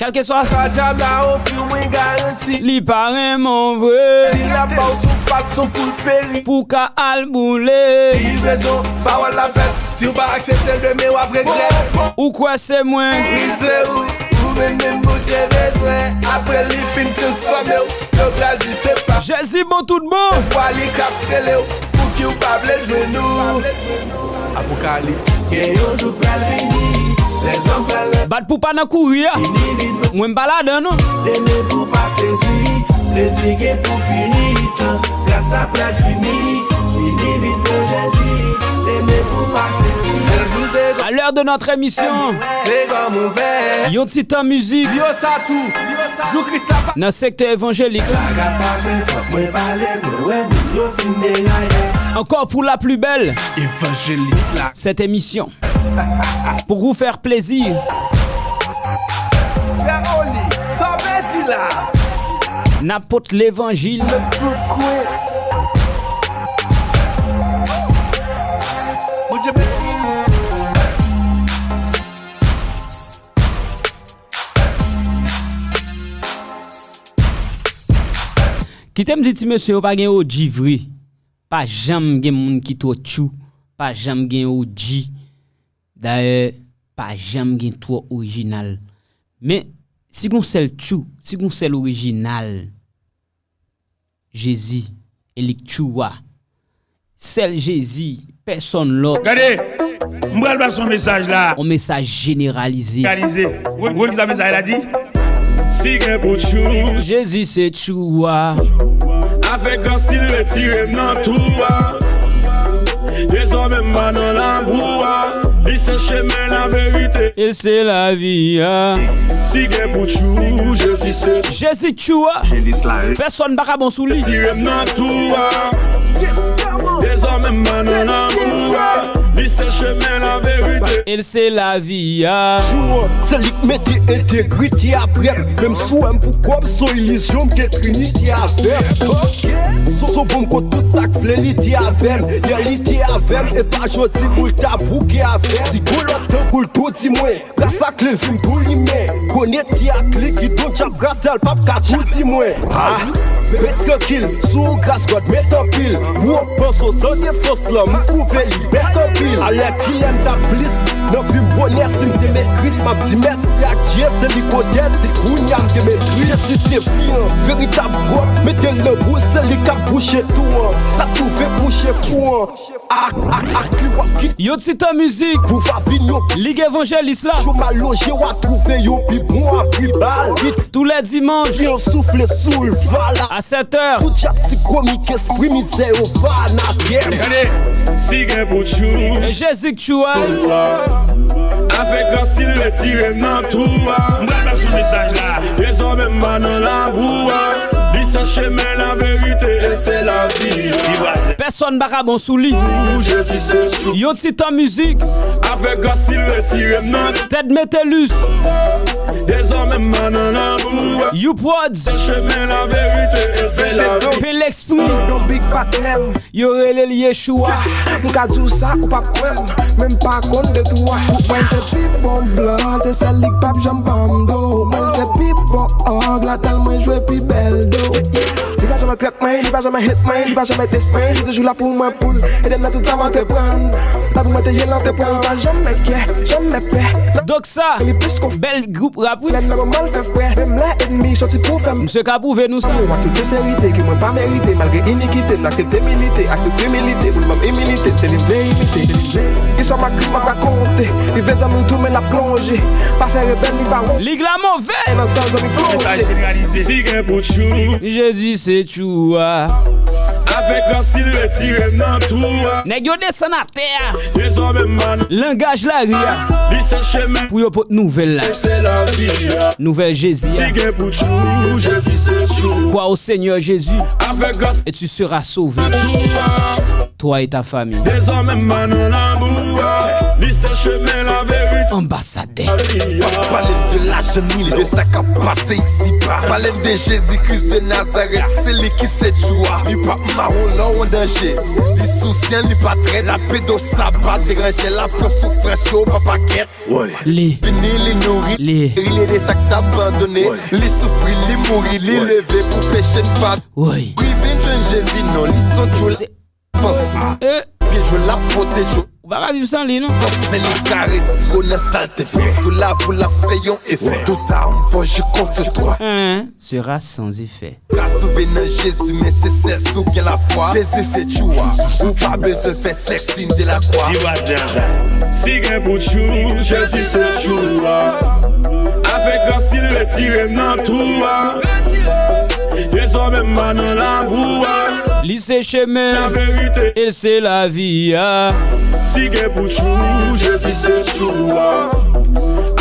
Kèlkeswa sa djab la ofri w, mwen garanti. Li pa renmen w vre. Si l ap ba w tout fason pou l peri. Pou w ka al boule. Livrezon, pawòl la fèt. Si w pa aksepte l demen, w ap regrèt. Ou kwè se mwen. Brize ou, ou menm menm Bondye bezwen. Apre li fin transfòme w. Yo pral di se pa Jezi bon tout bon. Vwa li k ap rele w, pouki w pa vle jwenn nou. Apokalips. Gen yon jou k pral vini, lèzòm pral bat pou pa nan kouri a. Mwen m pa ladan non. Demen pou pa sezi, plezi gen pou fini. Tan gras la pral fini, vini vit nan Jezi. Demen pou pa sezi. À l'heure de notre émission, yon ti tan mizik nan sektè evanjelik. Encore pour la plus belle, cette émission. Pour vous faire plaisir. N ap pot levanjil. Kite m di ti mesye yo pa gen O G vre. Pa janm gen moun ki twò tchou. Pa janm gen O G. Dayè, pa janm gen twò orijinal. Men, si gon sèl tchou, si gon sèl orijinal, Jezi, e li k tchou a. Sèl Jezi, pèsonn lòt. Gade, m pral pase yon mesaj la. Yon mesaj jeneralize. Jeneralize. Ou konn kisa mesaj la di? Si gen pou tchou. Jezi se tchou a. Avèk gras li retire m nan twou a. Dezòmè m pa nan labou a. Li se chemen, laverite. E se lavi a. Si gen pou tchou, Jezi se. Jezi tchou a. Pèsonn pa ka bon sou li. Tire m nan twou a. Dezòmè m pa nan labou a. Li se chemen, laverite. E se lavi a. Tchou a, se li k mete entegrite apre m. Menm si w wè m pou kòb, se yon ilizyon, m gen trinite avè m. Ok. Soso bon m kont tout sa k vle lite avè m. Yè li te avè m, e pa jodi pou l ta bouke avè m. Si gon lòt tankou l tou di mwen, gras ak li vin pou li men. Konekte ak li, ki don djab gras la, l p ap ka tou di mwen. Ha! Ret trankil, sou gras God met anpil. Ou panse w san defans lan, m pwouve li bèt anpil. Alè kilè m t ap plis nan vi m bonè, si m te met Kris, m ap di mèsi ak Dye, se li k odè, se kounya m te met Kris. Jezi se vi an, veritab pòt, mete l nan bouch, se li k ap bouche twou an, l ap twouve bouche fou an. Ak, ak, ak li w ap kite. Yon ti tan mizik. Pou va vin yon. Lig evanjelis la. Jou m alonje, w a twouve yon pi bon abri ba l. Tous les dimanches. Yon soufle sou l, vwala. À sept heures. Pou djab ti komik, espri mizè yo va anatèm. Gade, si gen pou tchou. E Jezi k tchou a. Avèk gras li retire m nan twou a. M pral pase yon mesaj la. Dezòmè m pa nan labou a. Li se chemen, laverite, e se lavi a. Pèsonn pa ka bon sou li. Pou Jezi se tchou. Yon ti tan mizik. Avèk gras li retire m nan. Ted Metellus. Dezòmè m pa nan labou a. You Prodz. Se chemen, laverite, e se lavi. Pen Lespri. Yon big patnè m. Yo rele l Yeshua. M ka di w sa, ou p ap kwè m. Men m pa konn de twou a. Mwen se pi bon blòd, se sèl li k p ap janm ban m do. Mwen se pi bon òg, ladan l mwen jwe pi bèl do. Li pa janm trèt mwen, li pa janm hate mwen, li pa janm diss mwen, li toujou la pou mwen, pou l ede m nan tout sa m antreprann. Tankou mwen te ye l antreprann, li pa janm kyè, janm pè. Donk sa, bèl gwoup rap wi. Lè m nan moman l fè frè, menm lè ènmi soti pou fè m. Misye ka pwouve nou sa. An tout senserite ke mwen pa merite, malgre inikite, l aksepte milite, ak tout imilite, pou l ban m imilite, se li m vle imite. Istwa m ak Kris m ap rakonte, li vle zanmi l tou men l ap plonje. Pa fè rebèl, li pa wonte. Lig la move. Nan san zanmi plonje. Si gen pou tchou. Jezi se tchou a. Avèk gras li retire m nan twou a. Nèg yo desann atè a. Dezòmè m pa nan. Langaj lari a. Li se chemen. Pou yo pot nouvèl la. E se lavi a. Nouvèl Jezi a. Si gen pou tchou, Jezi se tchou. Crois au Seigneur Jésus. Avèk gras. Et tu seras sauvé. Nan twou a. Toi et ta famille. Dezòmè m pa nan labou a. Li se chemen, laverite. Anbasadè. Pa pale m de lajan ni de sa k ap pase isiba. Pale m de Jezi Kris de Nazarèt, se li ki se tchou a. Li p ap mawon lè w an danje. Li sousyan, li pa trèt. L ap ede w saba, deranje l ap pran soufrans yo pa pakèt. Li. Vini, li nouri, li. Li ede sa k t abandone. Li soufri, li mouri, li leve pou peche n pa. Wi. Wi, vin jwenn Jezi, non, li se yon tchou la. Fans. Eh. Pye djòl la pwoteje w. Ou pa ka viv san li, non. Fòs men li kare, gwo nan sa l te fè. Sou lavi w l ap fè yon efè. Tout arme forgée contre toi. Hein, sera sans effet. Ka sove nan Jezi, men se sèl si w gen lafwa. Jezi se tchou a. Ou pa bezwen fè sèks siy de lakwa. Di vwazen an sa. Si gen pou tchou, Jezi se tchou a. Avèk gras li retire m nan twou a. Dezòmè m pa nan labou a. Li se chemen, e l se lavi a. Si gen pou tchou, Jezi se tchou a.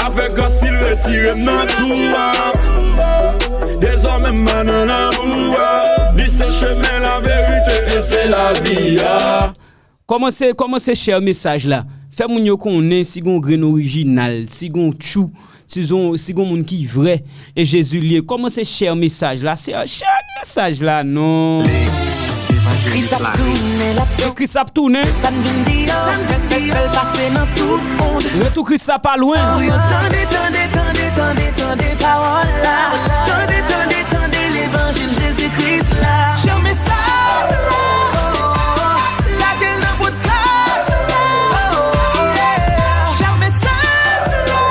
Avèk gras li retire m nan twou a. Dezòmè m pa nan labou a. Li se chemen, laverite e se lavi a. Kòmanse, kòmanse share mesaj la. Fè moun yo konnen si gon grenn orijinal, si gon tchou, si gon, si gon moun ki vrè e Jezi l ye. Kòmanse share mesaj la. Share, share mesaj la non. Kris ap tounen, l ap tounen. Kris ap tounen. Sa n vin di yo, fè l pase nan tout mond. Retou Kris la pa lwen. Pou yo tande, tande, tande, tande, tande pawòl la. Tande, tande, tande levanjil Jezi Kris la. Share mesaj la. Lage l nan pòdkas la. Share mesaj la.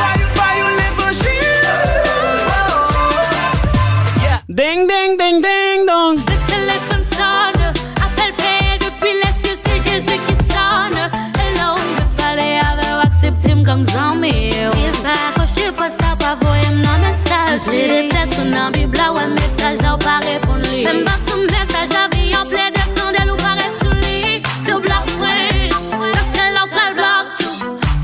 Bay, bay yo levanjil. Ding, ding, ding, ding, dong. Le téléphone sonne, appel payé depuis les cieux, c'est Jésus qui sonne. Hello, m vle pale avè w, aksepte m kòm zanmi w. Li pa akwoche fò sa pa voye m nan mesaj. Tire tèt ou nan bib la, wè mesaj la ou pa reponn li. Menm bak sou mesaj la, vi an plede tande l ou pa res sou li. Si w blòk mwen, paske la w pral blòk tou.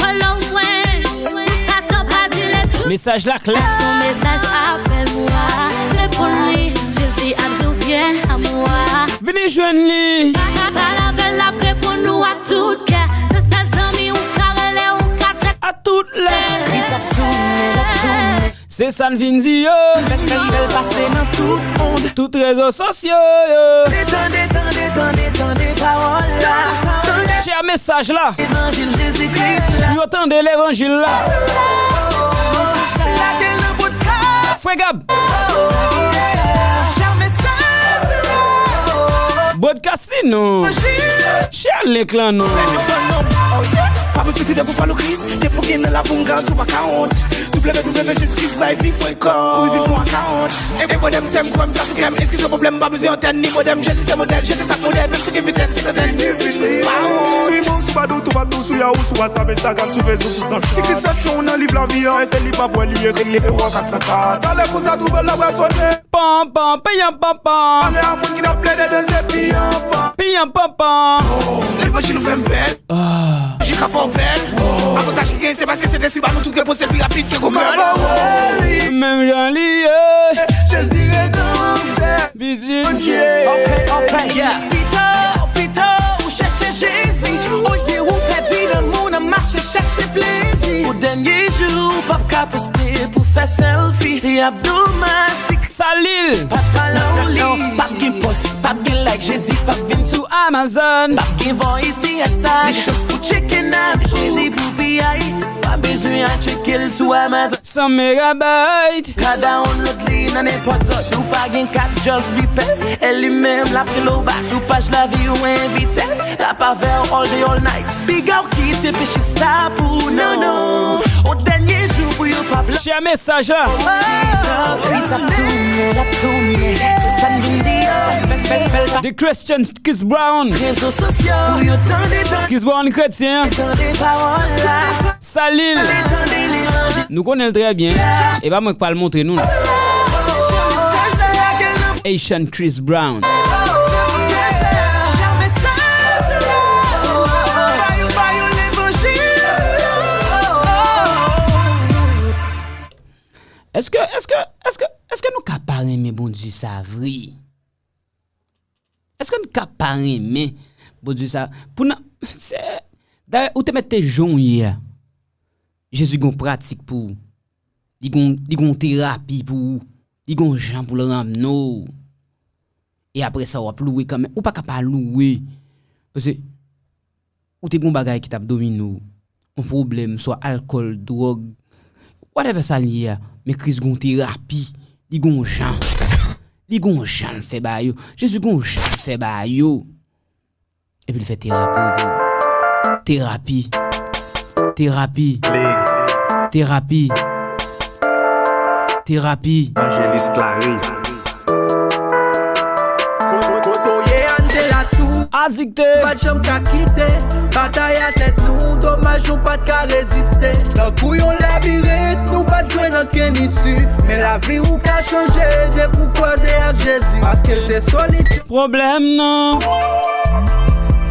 Follow mwen, pou Satan pa di le tou. Mesaj la klè. Sou mesaj apèl mwa, reponn li. Jezi ap di w vyen a mwa. Vini jwenn li. Pa ka pale avè l, l ap reponn ou ak tout kè. Se sèl zanmi ou ka rele, ou ka tèk. A tout lè. Kris ap tounen, l ap tounen. Se sa n vin di yo. Fè l pase nan tout mond. Tout rezo sosyo yo. Tande, tande, tande, tande, tande pawòl la. Share mesaj la. Levanjil Jezi Kris la. Pou yo tande levanjil la. Lage l nan pòdkas. Frè Gab. Share mesaj la. Broadcast li non. Share link lan non. Pa pou sisi de pou fò nou Kris, de pou gen nan la pou m grandi ou pa ka wont. W W W jezi kris bay vi pwen kòm. Kouri vin pou akawont. E bòdè m sè m kwè m sa sou kè m. Eskize pwoblèm m pa bezwen antèn ni modèm. Jezi se modèl, jezi sa k modèl. Menm si gen vitèn, se kantèn ni vin pa wont. Sou imo, sou badou, toupatou, sou Yahoo, sou WhatsApp, Instagram, sou Facebook, sou Snapchat. Eski sòt yon nan liv lavi an, e se li m ap wè li ekri, Ewo kat san kat. Talè konsa twouve l ap retounen. Pam pam, piyan pam pam. Pale a moun ki t ap plede danse piyan pam. Piyan pam pam. Levanjil ou fè m bèl. Jis ka fè w bèl. Avantaj ki gen se paske Sentespri ba nou tout reponse pi rapid ke Google. Menm jan li ye. Jezi redanmtè. Vizit Bondye. Ok, ok, yeah. Pito, pito, ou chèche Jezi. Olye ou pèdi lanmou nan mache chèche plezi. Pou dènye jou, ou p ap ka poste pou fè selfie. Se ap domaj si Salil. Pa t follow li. P ap gen post, p ap gen like, Jezi p ap vin sou Amazon. P ap gen voice hashtag. Li chans pou tcheke nat Jezi pou piyay. Pa bezwen al tcheke l sou Amazon. San megabyte. Ka download li nan nenpòt zòn. Si w pa gen kat, just bipe. E li menm l ap rele w bak sou paj lavi ou envite. L ap avè w all day all night. Piga w kite peche sa pou ou non. O dènye jou pou yo pa blan. Share mesaj la. Kris ap tounen, l ap tounen. Se sa n vin di yo. Fè l, fè l, fè l pa. The Christian Chris Brown. Rezo sosyo pou yo tande, tande. Chris Brown kretyen. Tande pawòl la. Salil. Tande levanjil. Nou konnen l trè byen. E pa mwen k pral montre nou l. Share mesaj la, lage l nan. Haitian Chris Brown. Èske, èske, èske, èske nou ka pa renmen Bondye sa vre? Èske n ka pa renmen Bondye sa? Pou nan, se, dayè, ou te mèt te jan w ye a. Jezi gon pratik pou ou. Li gon, li gon terapi pou ou. Li gon jan pou l ramne w. E apre sa, w ap louwe kanmenm. Ou pa ka pa louwe. Paske ou te gon bagay ki t ap domine w. Yon pwoblèm, swa alkòl, dwòg, whatever sa l ye a. Men Kris gon terapi. Li gon jan. Li gon jan l fè ba yo. Jezi gon jan l fè ba yo. Epi l fè terapi w pou ou. Terapi. Terapi. Terapi. Terapi. Evangelist Clary. Kote w ye a, n te la tou. Adikte. Pa t janm ka kite. Batay a tèt nou, domaj nou pa t ka reziste. Tankou yon labirent, nou pa t jwenn ankenn isi. Men lavi ou ka chanje depi w kwaze ak Jezi. Paske l te solisyon pwoblèm nan.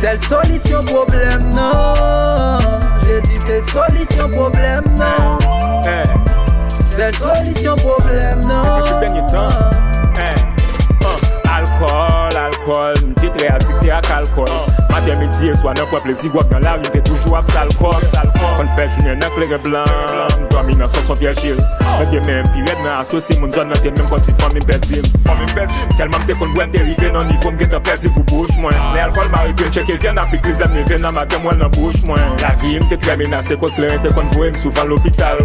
Sèl solisyon pwoblèm nan. Jezi se solisyon pwoblèm nan. Sèl solisyon pwoblèm nan. Depi dènye tan. Alkòl, alkòl, m te trè adikte ak alkòl. Maten, midi e swa, nan pran plezi gwòg nan lari, m te toujou ap sal kòb. Konn fè jounen nan kleren blan, m dòmi nan Sonson Vyèjil. Men demen m pi rèd nan asosye moun zòn nan te menm kòmsi fanmi m pèdi m. Fanmi m pèdi m. Tèlman m te konn bwè, m te rive nan nivo m gentan pèdi gou bouch mwen. Lè alkòl mare pye m, tcheke vyann ak pik lizèn leve nan maten m wè l nan bouch mwen. Lavi m te trè menase koz kleren te konn voye m souvan lopital.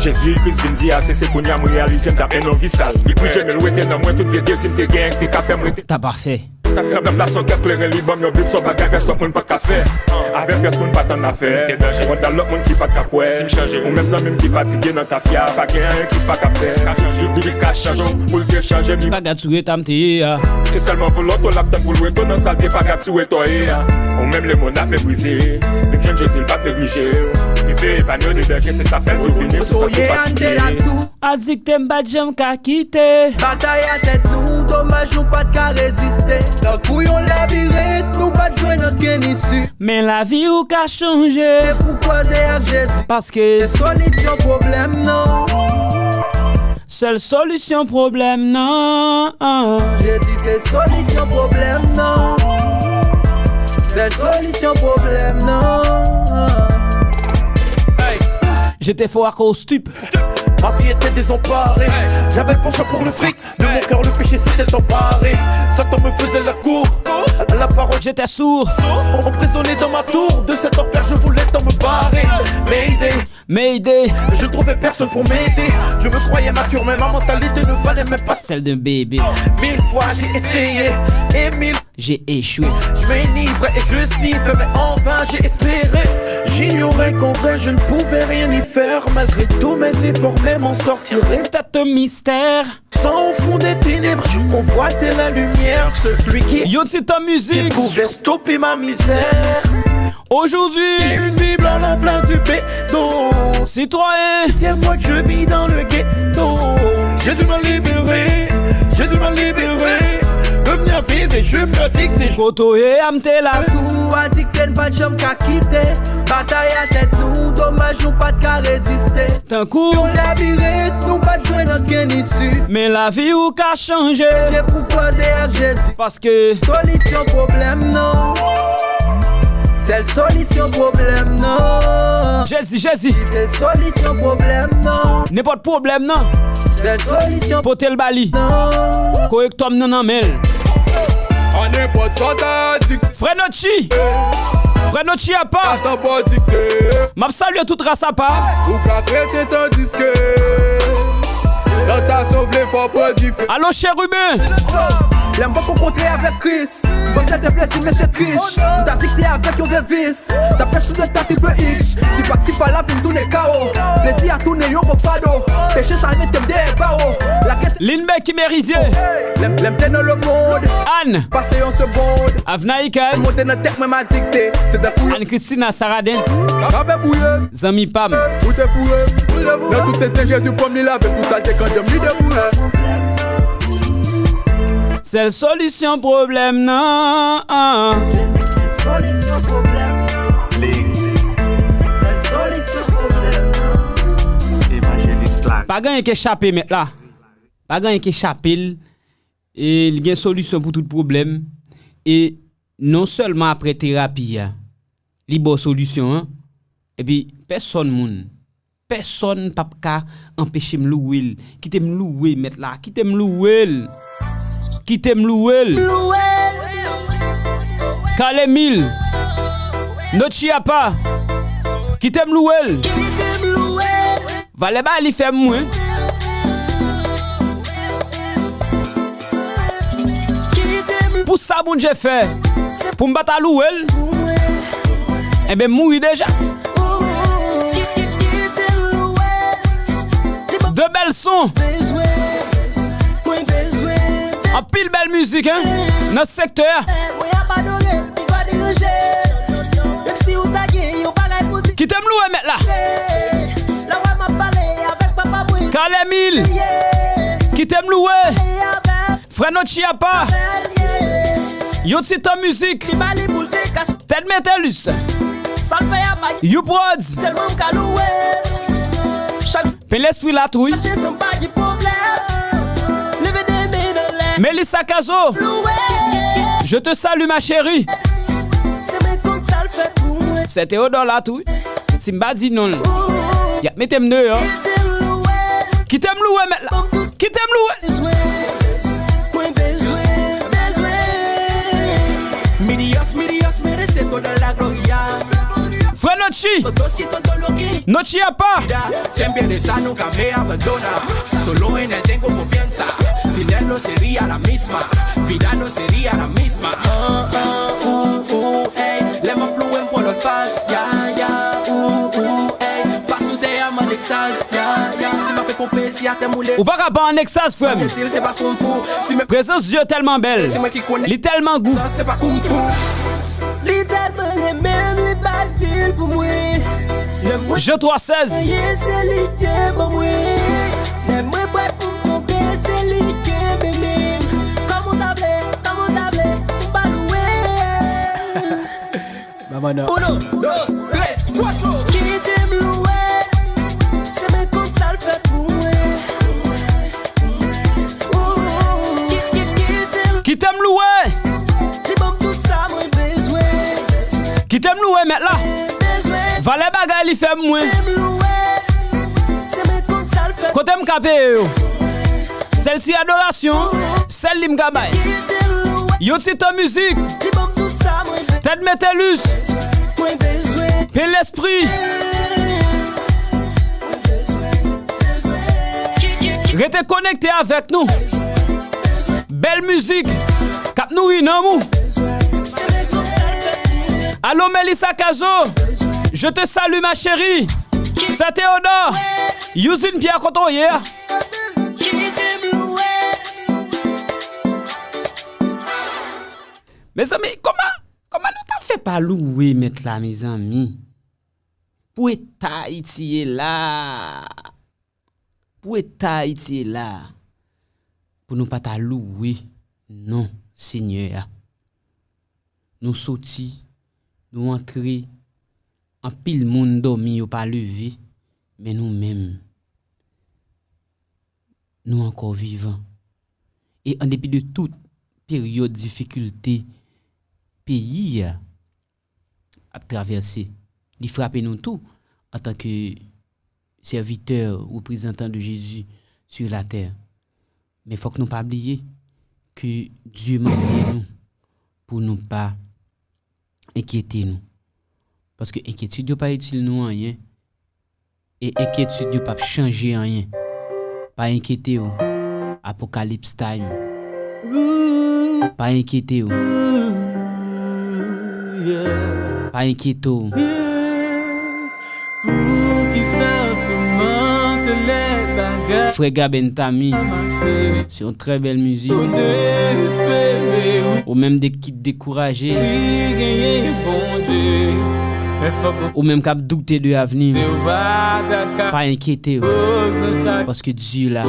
Jezi Kris vin di ase, se kounye a m reyalize m t ap mennen yon vi sal. Li prije men l wete nan mwen tout vye dezi m te genyen ki te ka fè m rete. T ap pafè. Nan, nan plas yon kèk kleren li ban m yon bib, se yon bagay pèsòn moun pa t ka fè. Avèk pyès moun pa t annafè. Te danje. Mwen t al lòt moun ki pa t ka kwè. Si m chanje. Ou menm zanmi m ki fatige nan tafya, pa gen anyen ki pa ka fè. Li, li ka chanje w pou l te chanje. Li pa gad sou eta m te ye a. Se sèlman volonte w l ap tann pou l wete w nan sa l te pa gad sou eta w ye a. Ou menm lemon ap meprize. Vin jwenn Jezi l p ap neglije w. Li vle epanye w de danje, se sa fè l di w vini sou sa sou fatige. Adikte m pa t janm ka kite. Batay a tèt nou, domaj nou pa t ka reziste. Tankou yon labirent, nou pa t jwenn ankenn isi. Men lavi ou ka chanje. Se pou kwaze ak Jezi. Paske se solisyon pwoblèm nan. Sèl solisyon pwoblèm nan. Jezi se solisyon pwoblèm nan. Sèl solisyon pwoblèm nan. Hey. Je te fò ak o stip. Ma vie était désemparée. J'avais le penchant pour le fric. De mon cœur, le péché s'était emparé. Satan me faisait la cour. La parole, j'étais sourd. Emprisonné dans ma tour. De cet enfer, je voulais tant me barrer. Mayday. Mayday. Je ne trouvais personne pour m'aider. Je me croyais mature, mais ma mentalité ne valait même pas celle d'un bébé. Mille fois, j'ai essayé. Et mille j'ai échoué. Je m'enivrais et je sniffais, mais en vain j'ai espéré. J'ignorais qu'en vain je ne pouvais rien y faire. Malgré tous mes efforts, mais m'en sortirais. C'était un mystère. Sans au fond des ténèbres, je convoitais la lumière. Celui qui Yon ti tan mizik. Pouvait stopper ma misère. Aujourd'hui, une Bible à la place du béton. Citoyen, c'est moi que je vis dans le ghetto. Jésus m'a libéré, Jésus m'a libéré. Devenu avisé, je pratique des Kote w ye a, m te la. Tou adikte n pa t janm ka kite. Batay a tèt nou, domaj nou pa t ka reziste. Tankou yon labirent, nou pa t jwenn ankenn isi. Men lavi ou ka chanje. Se pou kwaze ak Jezi. Paske solisyon pwoblèm nan. Sèl solisyon pwoblèm nan. Jezi, Jezi. Se solisyon pwoblèm nan. Nenpòt pwoblèm nan. Sèl solisyon. Pote l ba li. Korektòm nan nan men l. An nenpòt sa w ta di. Frè Notchi. Frè Notchi apa. Atan pa dikte. M ap salye tout ras apa. Ou ka krete tandiske. Tantasyon vle fò pran dife. Alo Chérubin. Lè m poko kontre avèk Kris. Bon, se te plezi, men se tris. M ta dikte avèk yon vye vis. Dapre sou de ta triple X. Ti pa, ti pa la vin tounen kawo. Plezi a tounen yon gwo fado. Peche sa mete m dèyè bawo. Lin Becky Merizier. Lè m, lè m te nan lemonn. Ann. Pase yon segonn. Avna Ikay. Monte nan tèt mwen, m adikte. Se tankou yon Ann Christina Saraden. Krabe bouye. Zanmi pa m. Ou te foure. Nan tout se Jezi pran m, li lave tout salte kandèm li deboure. Sèl solisyon pwoblèm nan. Jezi se solisyon pwoblèm nan. Legliz. Sèl solisyon pwoblèm nan. Evanjelis Clary. Pa gen anyen ki chape mèt la. Pa gen anyen ki chape l. E li gen solisyon pou tout pwoblèm. E non sèlman apre terapi a, li ba w solisyon an. Epi pèsòn moun. Pèsòn p ap ka anpeche m louwe l. Kite m louwe Mèt la. Kite m louwe l. Kite m louwe l. Louwe l. Carl Emile. Notchi apa. Kite m louwe l. Kite m louwe l. Valè ba li fè m mwen. Pou sa Bondye fè. Pou m pa ta louwe l. Ebyen, mouri deja. De bèl son. Anpil bèl mizik, hein, nan sektè a. Kite m louwe mèt la. Carl Emile. Kite m louwe. Frè Notchi apa. Yon ti tan mizik. Ted Metellus. You Prodz. Pen Lespri la tou wi. Melissa Cazo. Je te salue ma chérie. Sè Théodore la tou wi. Si m pa di non l, y ap mete m deyò. Kite m louwe mèt la. Kite m louwe. Frè Notchi. Notchi apa. Siempre de esa nunca me abandona. Solo en él tengo confianza. Sin él no sería la misma. Vida no sería la misma. Ah, ah, uh, uh, ey. Lè m ap louwe m pran lòt faz. Ya, ya, uh, uh, ey. Pa sou tè a m an ekstaz. Ya, ya. Si m ap fè konpe, si atè m ou lè. Ou pa ka pa an ekstaz, frè m. Prezans Dye tèlman bèl. Li tèlman gou. Li tèlman renmen m, li bay vi l pou mwen. Lè mwen Jan twa sèz. Ye se li te ban mwen. Lè mwen prè pou m tonbe, se li kenbe men m. Kòm ou ta vle, kòm ou ta vle, ou pa louwe. Uno, dos, tres, cuatro. Kite m louwe, se men konn sa l fè pou mwen. Kite m louwe. Li ban m tout sa mwen bezwen. Kite m louwe mèt la. Valè bagay li fè mwen. Kote m ka peye yo? Sèl ti adorasyon, sèl li m ka bay. Yon ti tan mizik. Ted Metellus. Pen Lespri. Rete konekte avèk nou. Bèl mizik k ap nouri nanm ou. Alo Melissa Cazo, je te salue ma chérie. Sè Théodore, Usine Pierre kote w ye a. Mezanmi, kòman, kòman nou ta fè pa louwe mèt la, mezanmi? Pou eta Ayiti ye la. Pou eta Ayiti ye la. Pou nou pa ta louwe non Senyè a. Nou soti, nou antre, anpil moun dòmi, yo pa leve, men nou menm, nou ankò vivan. E an depi de tout peryòd difikilte peyi a ap travèse, li frape nou tou antanke sèvitè, reprezantan de Jezi sur la tè. Men fòk nou pa bliye ke Dye mande nou pou nou pa enkyete nou. Paske enkyetid yo pa itil nou anyen. E enkyetid yo p ap chanje anyen. Pa enkyete w. Apocalypse time. Pa enkyete w. Pa enkyete w. Poukisa w toumante lè bagay Frè Gaben Tami, se yon trè bèl mizik. Ou menm de ki dekouraje. Ou menm k ap doute de avni w, pa enkyete w, paske Dye la.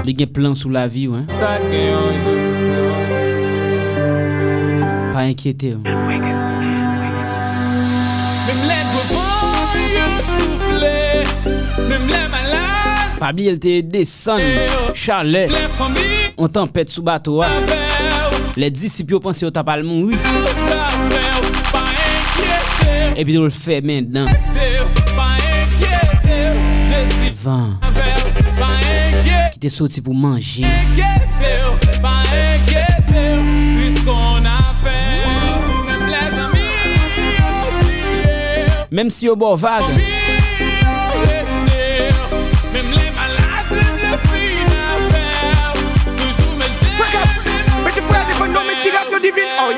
Li gen plan sou lavi w, en. Pa enkyete w. Pa bliye l te desann chalè yon tanpèt sou bato a. Lè disip yo panse yo t ap al mouri, epi yo fèmen dan. Van ki te soti pou manje. Menm si yo ba w vag. Frekans, mete frè devan nonm enspirasyon divin. Oh,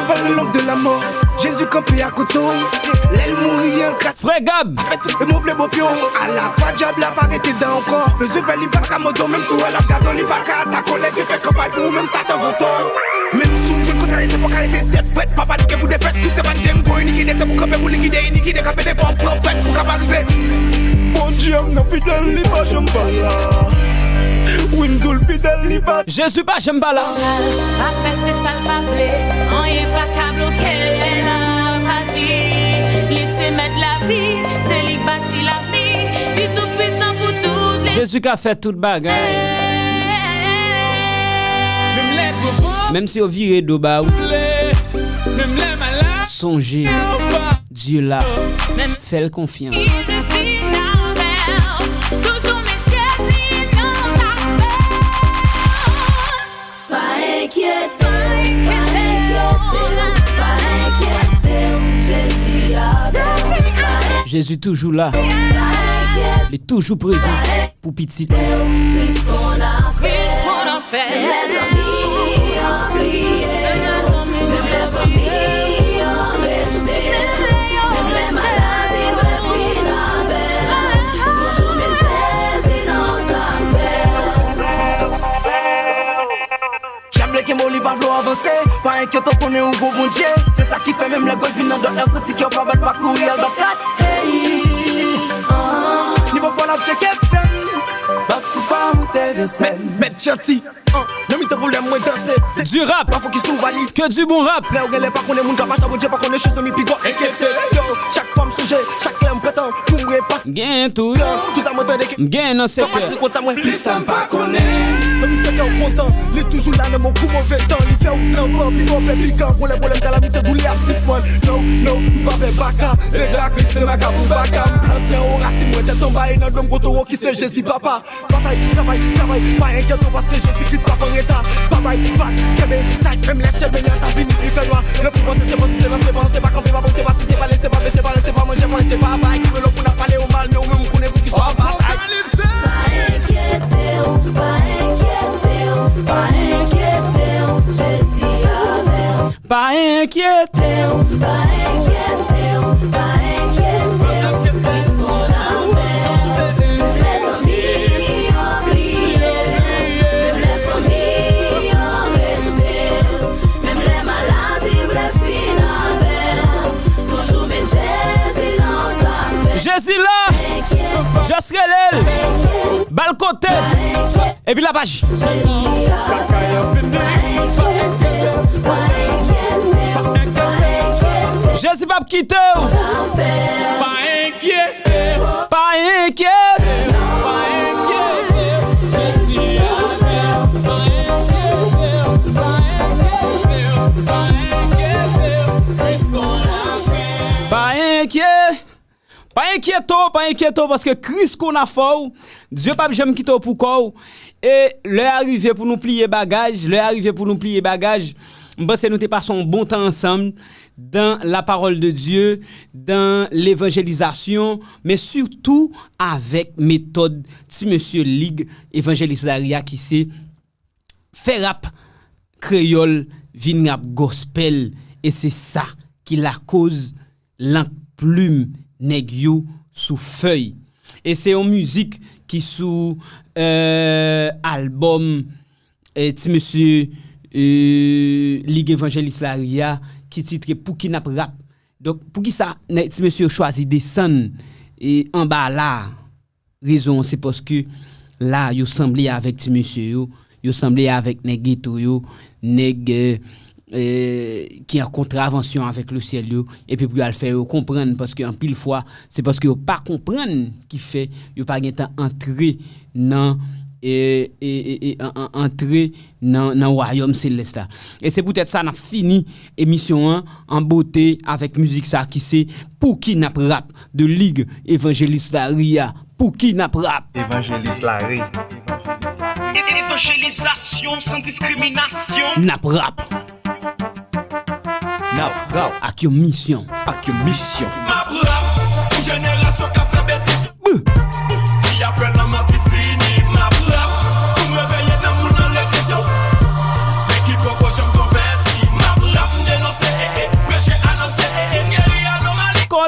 Fè l nan lanm de lanmò. Jezi kanpe akote w. Lè l mouri an kat. Frè Gab. Fè tout le move le bon pyon. Ala kwa dyab la pa rete dan ankò. Bezwen pè li pa ka mòde w menm si w wè l ap gade w li pa ka atake w lè Dye fè kanpay pou ou menm Satan vòtò. Menm si w jwenn kontrarye pa ka rete tèt frèt papa li gen pou defèt tout se bann deng pou inikide se pou kanpe pou likide inikide kanpe devan pran fèt pou ka pa rive. Bondye m nan fidèl li pa janm pa la. Wi m di w l fidèl li pa. Jezi pa janm pa la. Sa l pa fè se sa l pa vle. Anyen pa ka bloke l. Li se mèt lavi, se li k bati lavi. Li tou pwisan pou tout. Jezi ka fè tout bagay. Menm si yo vire do ba ou, sonje Dye la. Fè l konfyans. Pa enkyete w, pa enkyete w, pa enkyete w, Jezi avè w. Jezi toujou la. Li toujou prezan pou pitit li. Menm lè zanmi an bliye w, menm lè fanmi an rejte w, menm lè maladi vle fin avè w, toujou met Jezi nan zafè w. Dyab lè kenbe w li pa vle w avanse. Pa enkyete w konnen ou gon Bondye. Se sa ki fè menm lè gòj vin nan dòt lè w santi kè w pa bat pa kouri al bat kat. Hey, ah. Nivo fò l ap tcheke fè m. Bak pou pa moute desann. Mèt, mèt janti. Ah, nan mitan pwoblèm mwen danse. Du rap. Pa fokis sou vanite. Que du bon rap. Lè w genlè pa konnen moun ka mache Bondye pa konnen chans zanmi pi gwo enkyete. Yo, chak fwa m sonje, chak lè m pran tan pou m repase. Gen tou wi. Tout sa mwen tande ke m gen nan sektè. Pase konn sa mwen. Plis sa m pa konnen. Zanmi fè kè w kontan, li toujou la nan bon kou move tan. Li fè w nan van, pi move pikan. Gon lè pwoblèm kalamite, doulè ap sispann. No, no, m pa fè baka. Deja Kris se makabou baka. M plante an rasin mwen tèt anba e nan dlo m gon towo ki se Jezi papa. Batay, travay, travay, pa enkyete w paske Jezi Kris pa an reta. Pa bay vag, kenbe tayt, menm lè cheve nwa ta vini pi fè nwa. Lè pou panse se panse, se lanse, pa lanse, pa kanpe, pa panse, pa sise, pa lese, pa bese, pa ranse, pa manje, pa ranse, pa bay. Koupe lòt moun ap pale w mal, men ou menm ou konnen poukisa w ap batay. Pa enkyete w, pa enkyete w, pa enkyete w, Jezi avè w. Pa enkyete w. Pa enkyete w, pa enkyete w, Kris konn afè w. Menm lè zanmi an bliye w, menm lè fanmi an rejte w, menm lè maladi vle fin avè w, toujou met Jezi nan zafè. Jezi la! Just rele l! Ba l kote! Epi l ap aji. Jezi p ap kite w. Pa enkyete. Pa enkyete. Pa enkyete. Pa enkyete w, pa enkyete w, paske Kris konn afè w. Dye p ap janm kite w pou kò w. E lè a rive pou nou pliye bagaj, lè a rive pou nou pliye bagaj. M panse nou te pase yon bon tan ansanm dans la parole de Dieu, dans l'évangélisation, men sitou avèk metòd ti mesye Lig Evanjelis Lari a ki se fè rap kreyòl vin rap gospel, e se sa ki lakoz lank plim nèg yo sou fèy. E se yon mizik ki sou, eh, albòm, eh, ti mesye, eh, Lig Evanjelis Lari a ki titre Pouki n ap rap. Donk, poukisa nèg ti mesye yo chwazi desann, eh, anba la a? Rezon an se paske la yo sanble avèk ti mesye yo, yo sanble avèk nèg geto yo, nèg, eh, eh, ki an kontravansyon avèk lesyèl yo, epi pou y al fè yo konprann, paske anpil fwa, se paske yo pa konprann ki fè yo pa gentan antre nan, eh, eh, eh, eh, an, an, antre nan, nan wayòm selès la. E se poutèt sa n ap fini emisyon an an bote avèk mizik sa ki se Pouki n ap rap de Lig Evanjelis Lari a. Pouki n ap rap? Evanjelis Lari. Evanjelizasyon san diskriminasyon. N ap rap. N ap rap. Ak yon misyon. Ak yon misyon. M ap rap pou jenerasyon k ap fè betiz. Bouh! Di apre lanmò ki fini, m ap rap pou m reveye nan moun nan legliz yo. Men ki poko janm konvèti, m ap rap, m denonse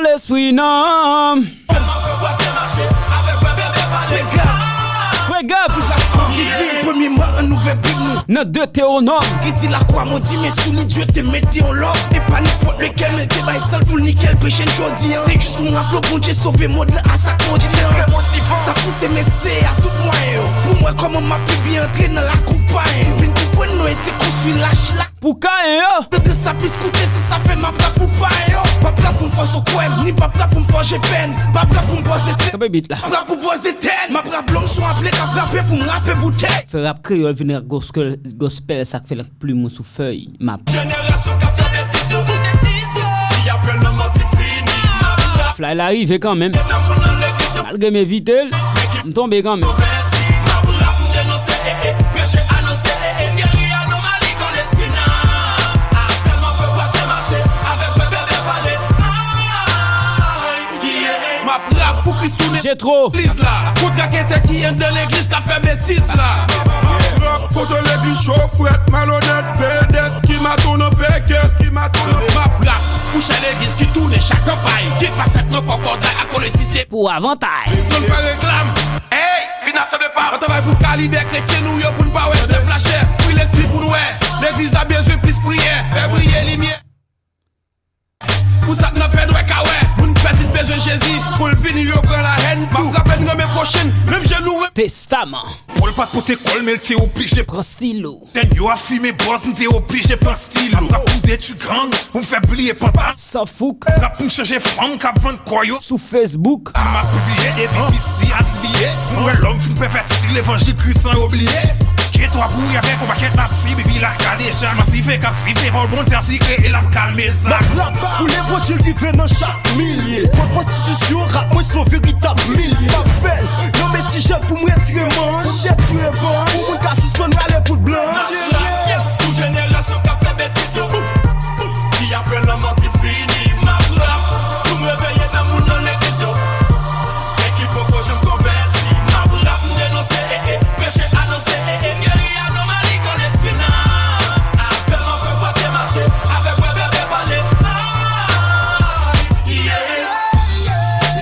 Lespri nanm. Frè Gab. Premyèman, ann ouvè Bib nou. Nan Detewonòm. Ki di lakwa modi, men sou li Dye te mete yon lòd. E pa nenpòt lekèl, men l te bay san l pou l nikèl. Preche n jodi a. Se jis pou m raple w, Bondye sove mond lan a sa k modi a. Sa pouse mesye a tout mwayen yo. Pou m wè kòman m ap pi byen antre nan lakou payen yo. Vin konprann Noye te konstwi lach la. Pou Kayen yo. Tande sa plis koute, se sa fè m ap rap pou payen yo. M ap rap pou m fòse kwè m, ni m ap rap pou m fòse pè m. M ap rap pou m poze tèt. Kanpe bit la. M ap rap pou poze tèt. M ap rap lòm sou aple k ap rape pou m rape pou tèt. Fè rap kreyòl vin rap gospel, gospel sa k fè l plim ou sou fèy. M ap Jenerasyon k ap fè betiz yo. Ki apèl lanmò ki fini. M ap rap. Fly la rive kanmenm. Malgre m evite l, m tonbe kanmenm. Konvèti, m ap rap, m denonse, eh, eh, preche, anonse, eh, eh, geri anomali kò lespri nan. Apèl mwen fè bwate mache, avèk fè bèbè pale. Ay, yeah. M ap rap pou Kris tounen Jetro. Legliz la. Kont raketè ki anndan legliz k ap fè betiz la. M ap rap kote legliz cho, frèt, malonèt, vedèt, ki maton nan fè kèt. M ap rap pou chè legliz ki tounen chak kanpay, ki pa fèt nan kòkòday ak politisyen. Pou avantay. Zòn fè reklam. Ey, vin ap fè depa. An travay pou kalibè kretyen nou yo, pou n pa wè sèf lachè. Fwi lespri pou n wè. Legliz la bezwen plis priyè. Fè briye limyè. Pou sa k nan fè nwè ka wè. Moun pèdi bezwen Jezi. Pou l vini yo pran lahèn tou. M ap rape n renmen pwochen n. Menm jan nou. Testaman. Pòl pa t pote kò l, men l te oblije pran stilo. Tèn yo ap fimen bòz, m te oblije pran stilo. M ap rap pou m detwi gang, pou m fè bliye pantan. San fouk. Rap pou m chanje fanm k ap vann kò yo. Sou Facebook. M ap pibliye epi pisi a sibliye. M wè lòm fin pèvèti levanjil Kris lan yo bliye. Gen twa bouyi avèk yon pakèt nati, epi la ka deja masive k ap sive pawòl Bondye a sikre e l ap kalme sa. M ap rap pou levanjil rive nan chak milye. Kont pwostitisyon, rap mwen se yon veritab milye. M ap fè l, nonmen ti jèn pou m retire manch. Pou m retire manch. Pou moun ka sispann rale poud blanch. M ap rap pou jenerasyon k ap fè betiz yo. Ki apèl lanmò ki fini. M ap rap pou m reveye nan moun nan legliz yo. E ki poko janm konvèti. M ap rap, m denonse, eh, eh. Preche, anonse, eh, eh. Geri anomali kò lespri nan. Apèl mwen fè bwate mache. Avèk fè bèbè pale. Ay, yeah.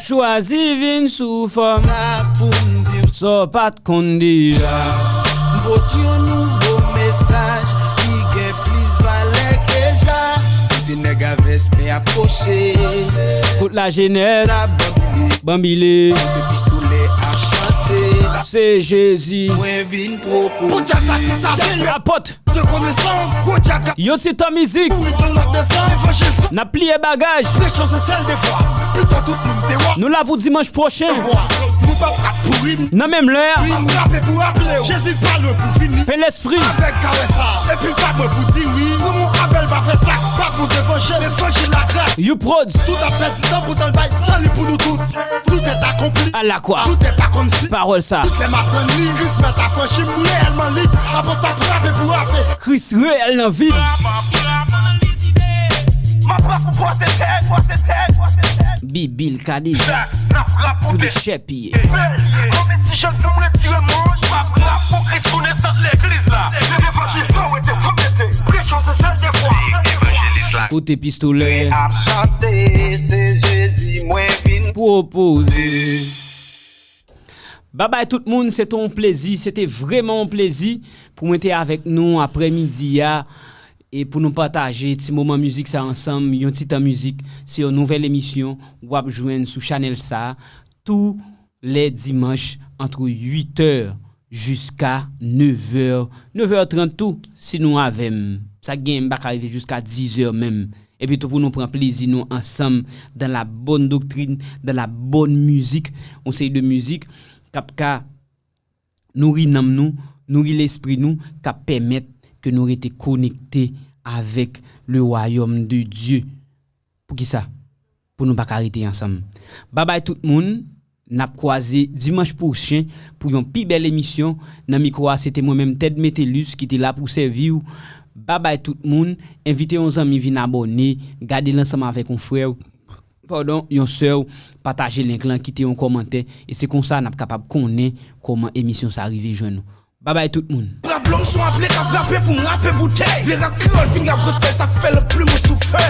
Chwazi vin sou fòm. Sa pou m di w. Sa w pa t konn deja. M pote yon nouvo mesaj ki gen plis valè ke ja. Kote nèg a vès men ap pwoche. Kot lajenès. Sa banbile. Banbile. Kote pistolè ap chante. Se Jezi. Mwen vin pwopoze. Apòt. Yon ti tan mizik. N ap pliye bagaj. Nou la pou dimanch pwochen. Nan menm lè. Pen lespri. You Prodz. Alakwa. Pawòl sa. Kris reyèl nan vi m. Bibil ka deja. Pou de chèpiye. Kote pistolè. Pwopoze. Babay tout moun, se te yon plezi, se te vrèman yon plezi pou mwen te avèk nou aprèmidi a e pou nou pataje ti moman mizik sa ansanm, yon ti tan mizik. Se yon nouvèl emisyon w ap jwenn sou chanèl sa tou lè dimanch ant uit è jiska nèf è, nèf è trant tou, si nou avè m. Sa k genyen m pa ka rive jiska diz è menm. Epi tou pou nou pran plezi nou ansanm dans la bonne doctrine, dans la bonne musique, yon seri de mizik k ap ka nouri nanm nou, nouri lespri nou, k ap pèmèt ke nou rete konekte avèk le royaume de Dieu. Poukisa? Pou nou pa ka rete ansanm. Babay tout moun, n ap kwaze dimanch pwochen pou yon pi bèl emisyon. Nan mikwo a, se te mwen menm, Ted Metellus, ki te la pou sèvi w. Babay tout moun, envite yon zanmi vin abòne, gade l ansanm avèk yon frè w, padon, yon sè w, pataje link lan, kite yon kòmantè, e se konsa n ap kapab konnen kòman emisyon sa rive jwenn ou. Babay tout moun. Rap lòm sou aple k ap rape pou m rape boutèy. Vle rap kreyòl vin rap gospel sa k fè l plim ou sou fèy.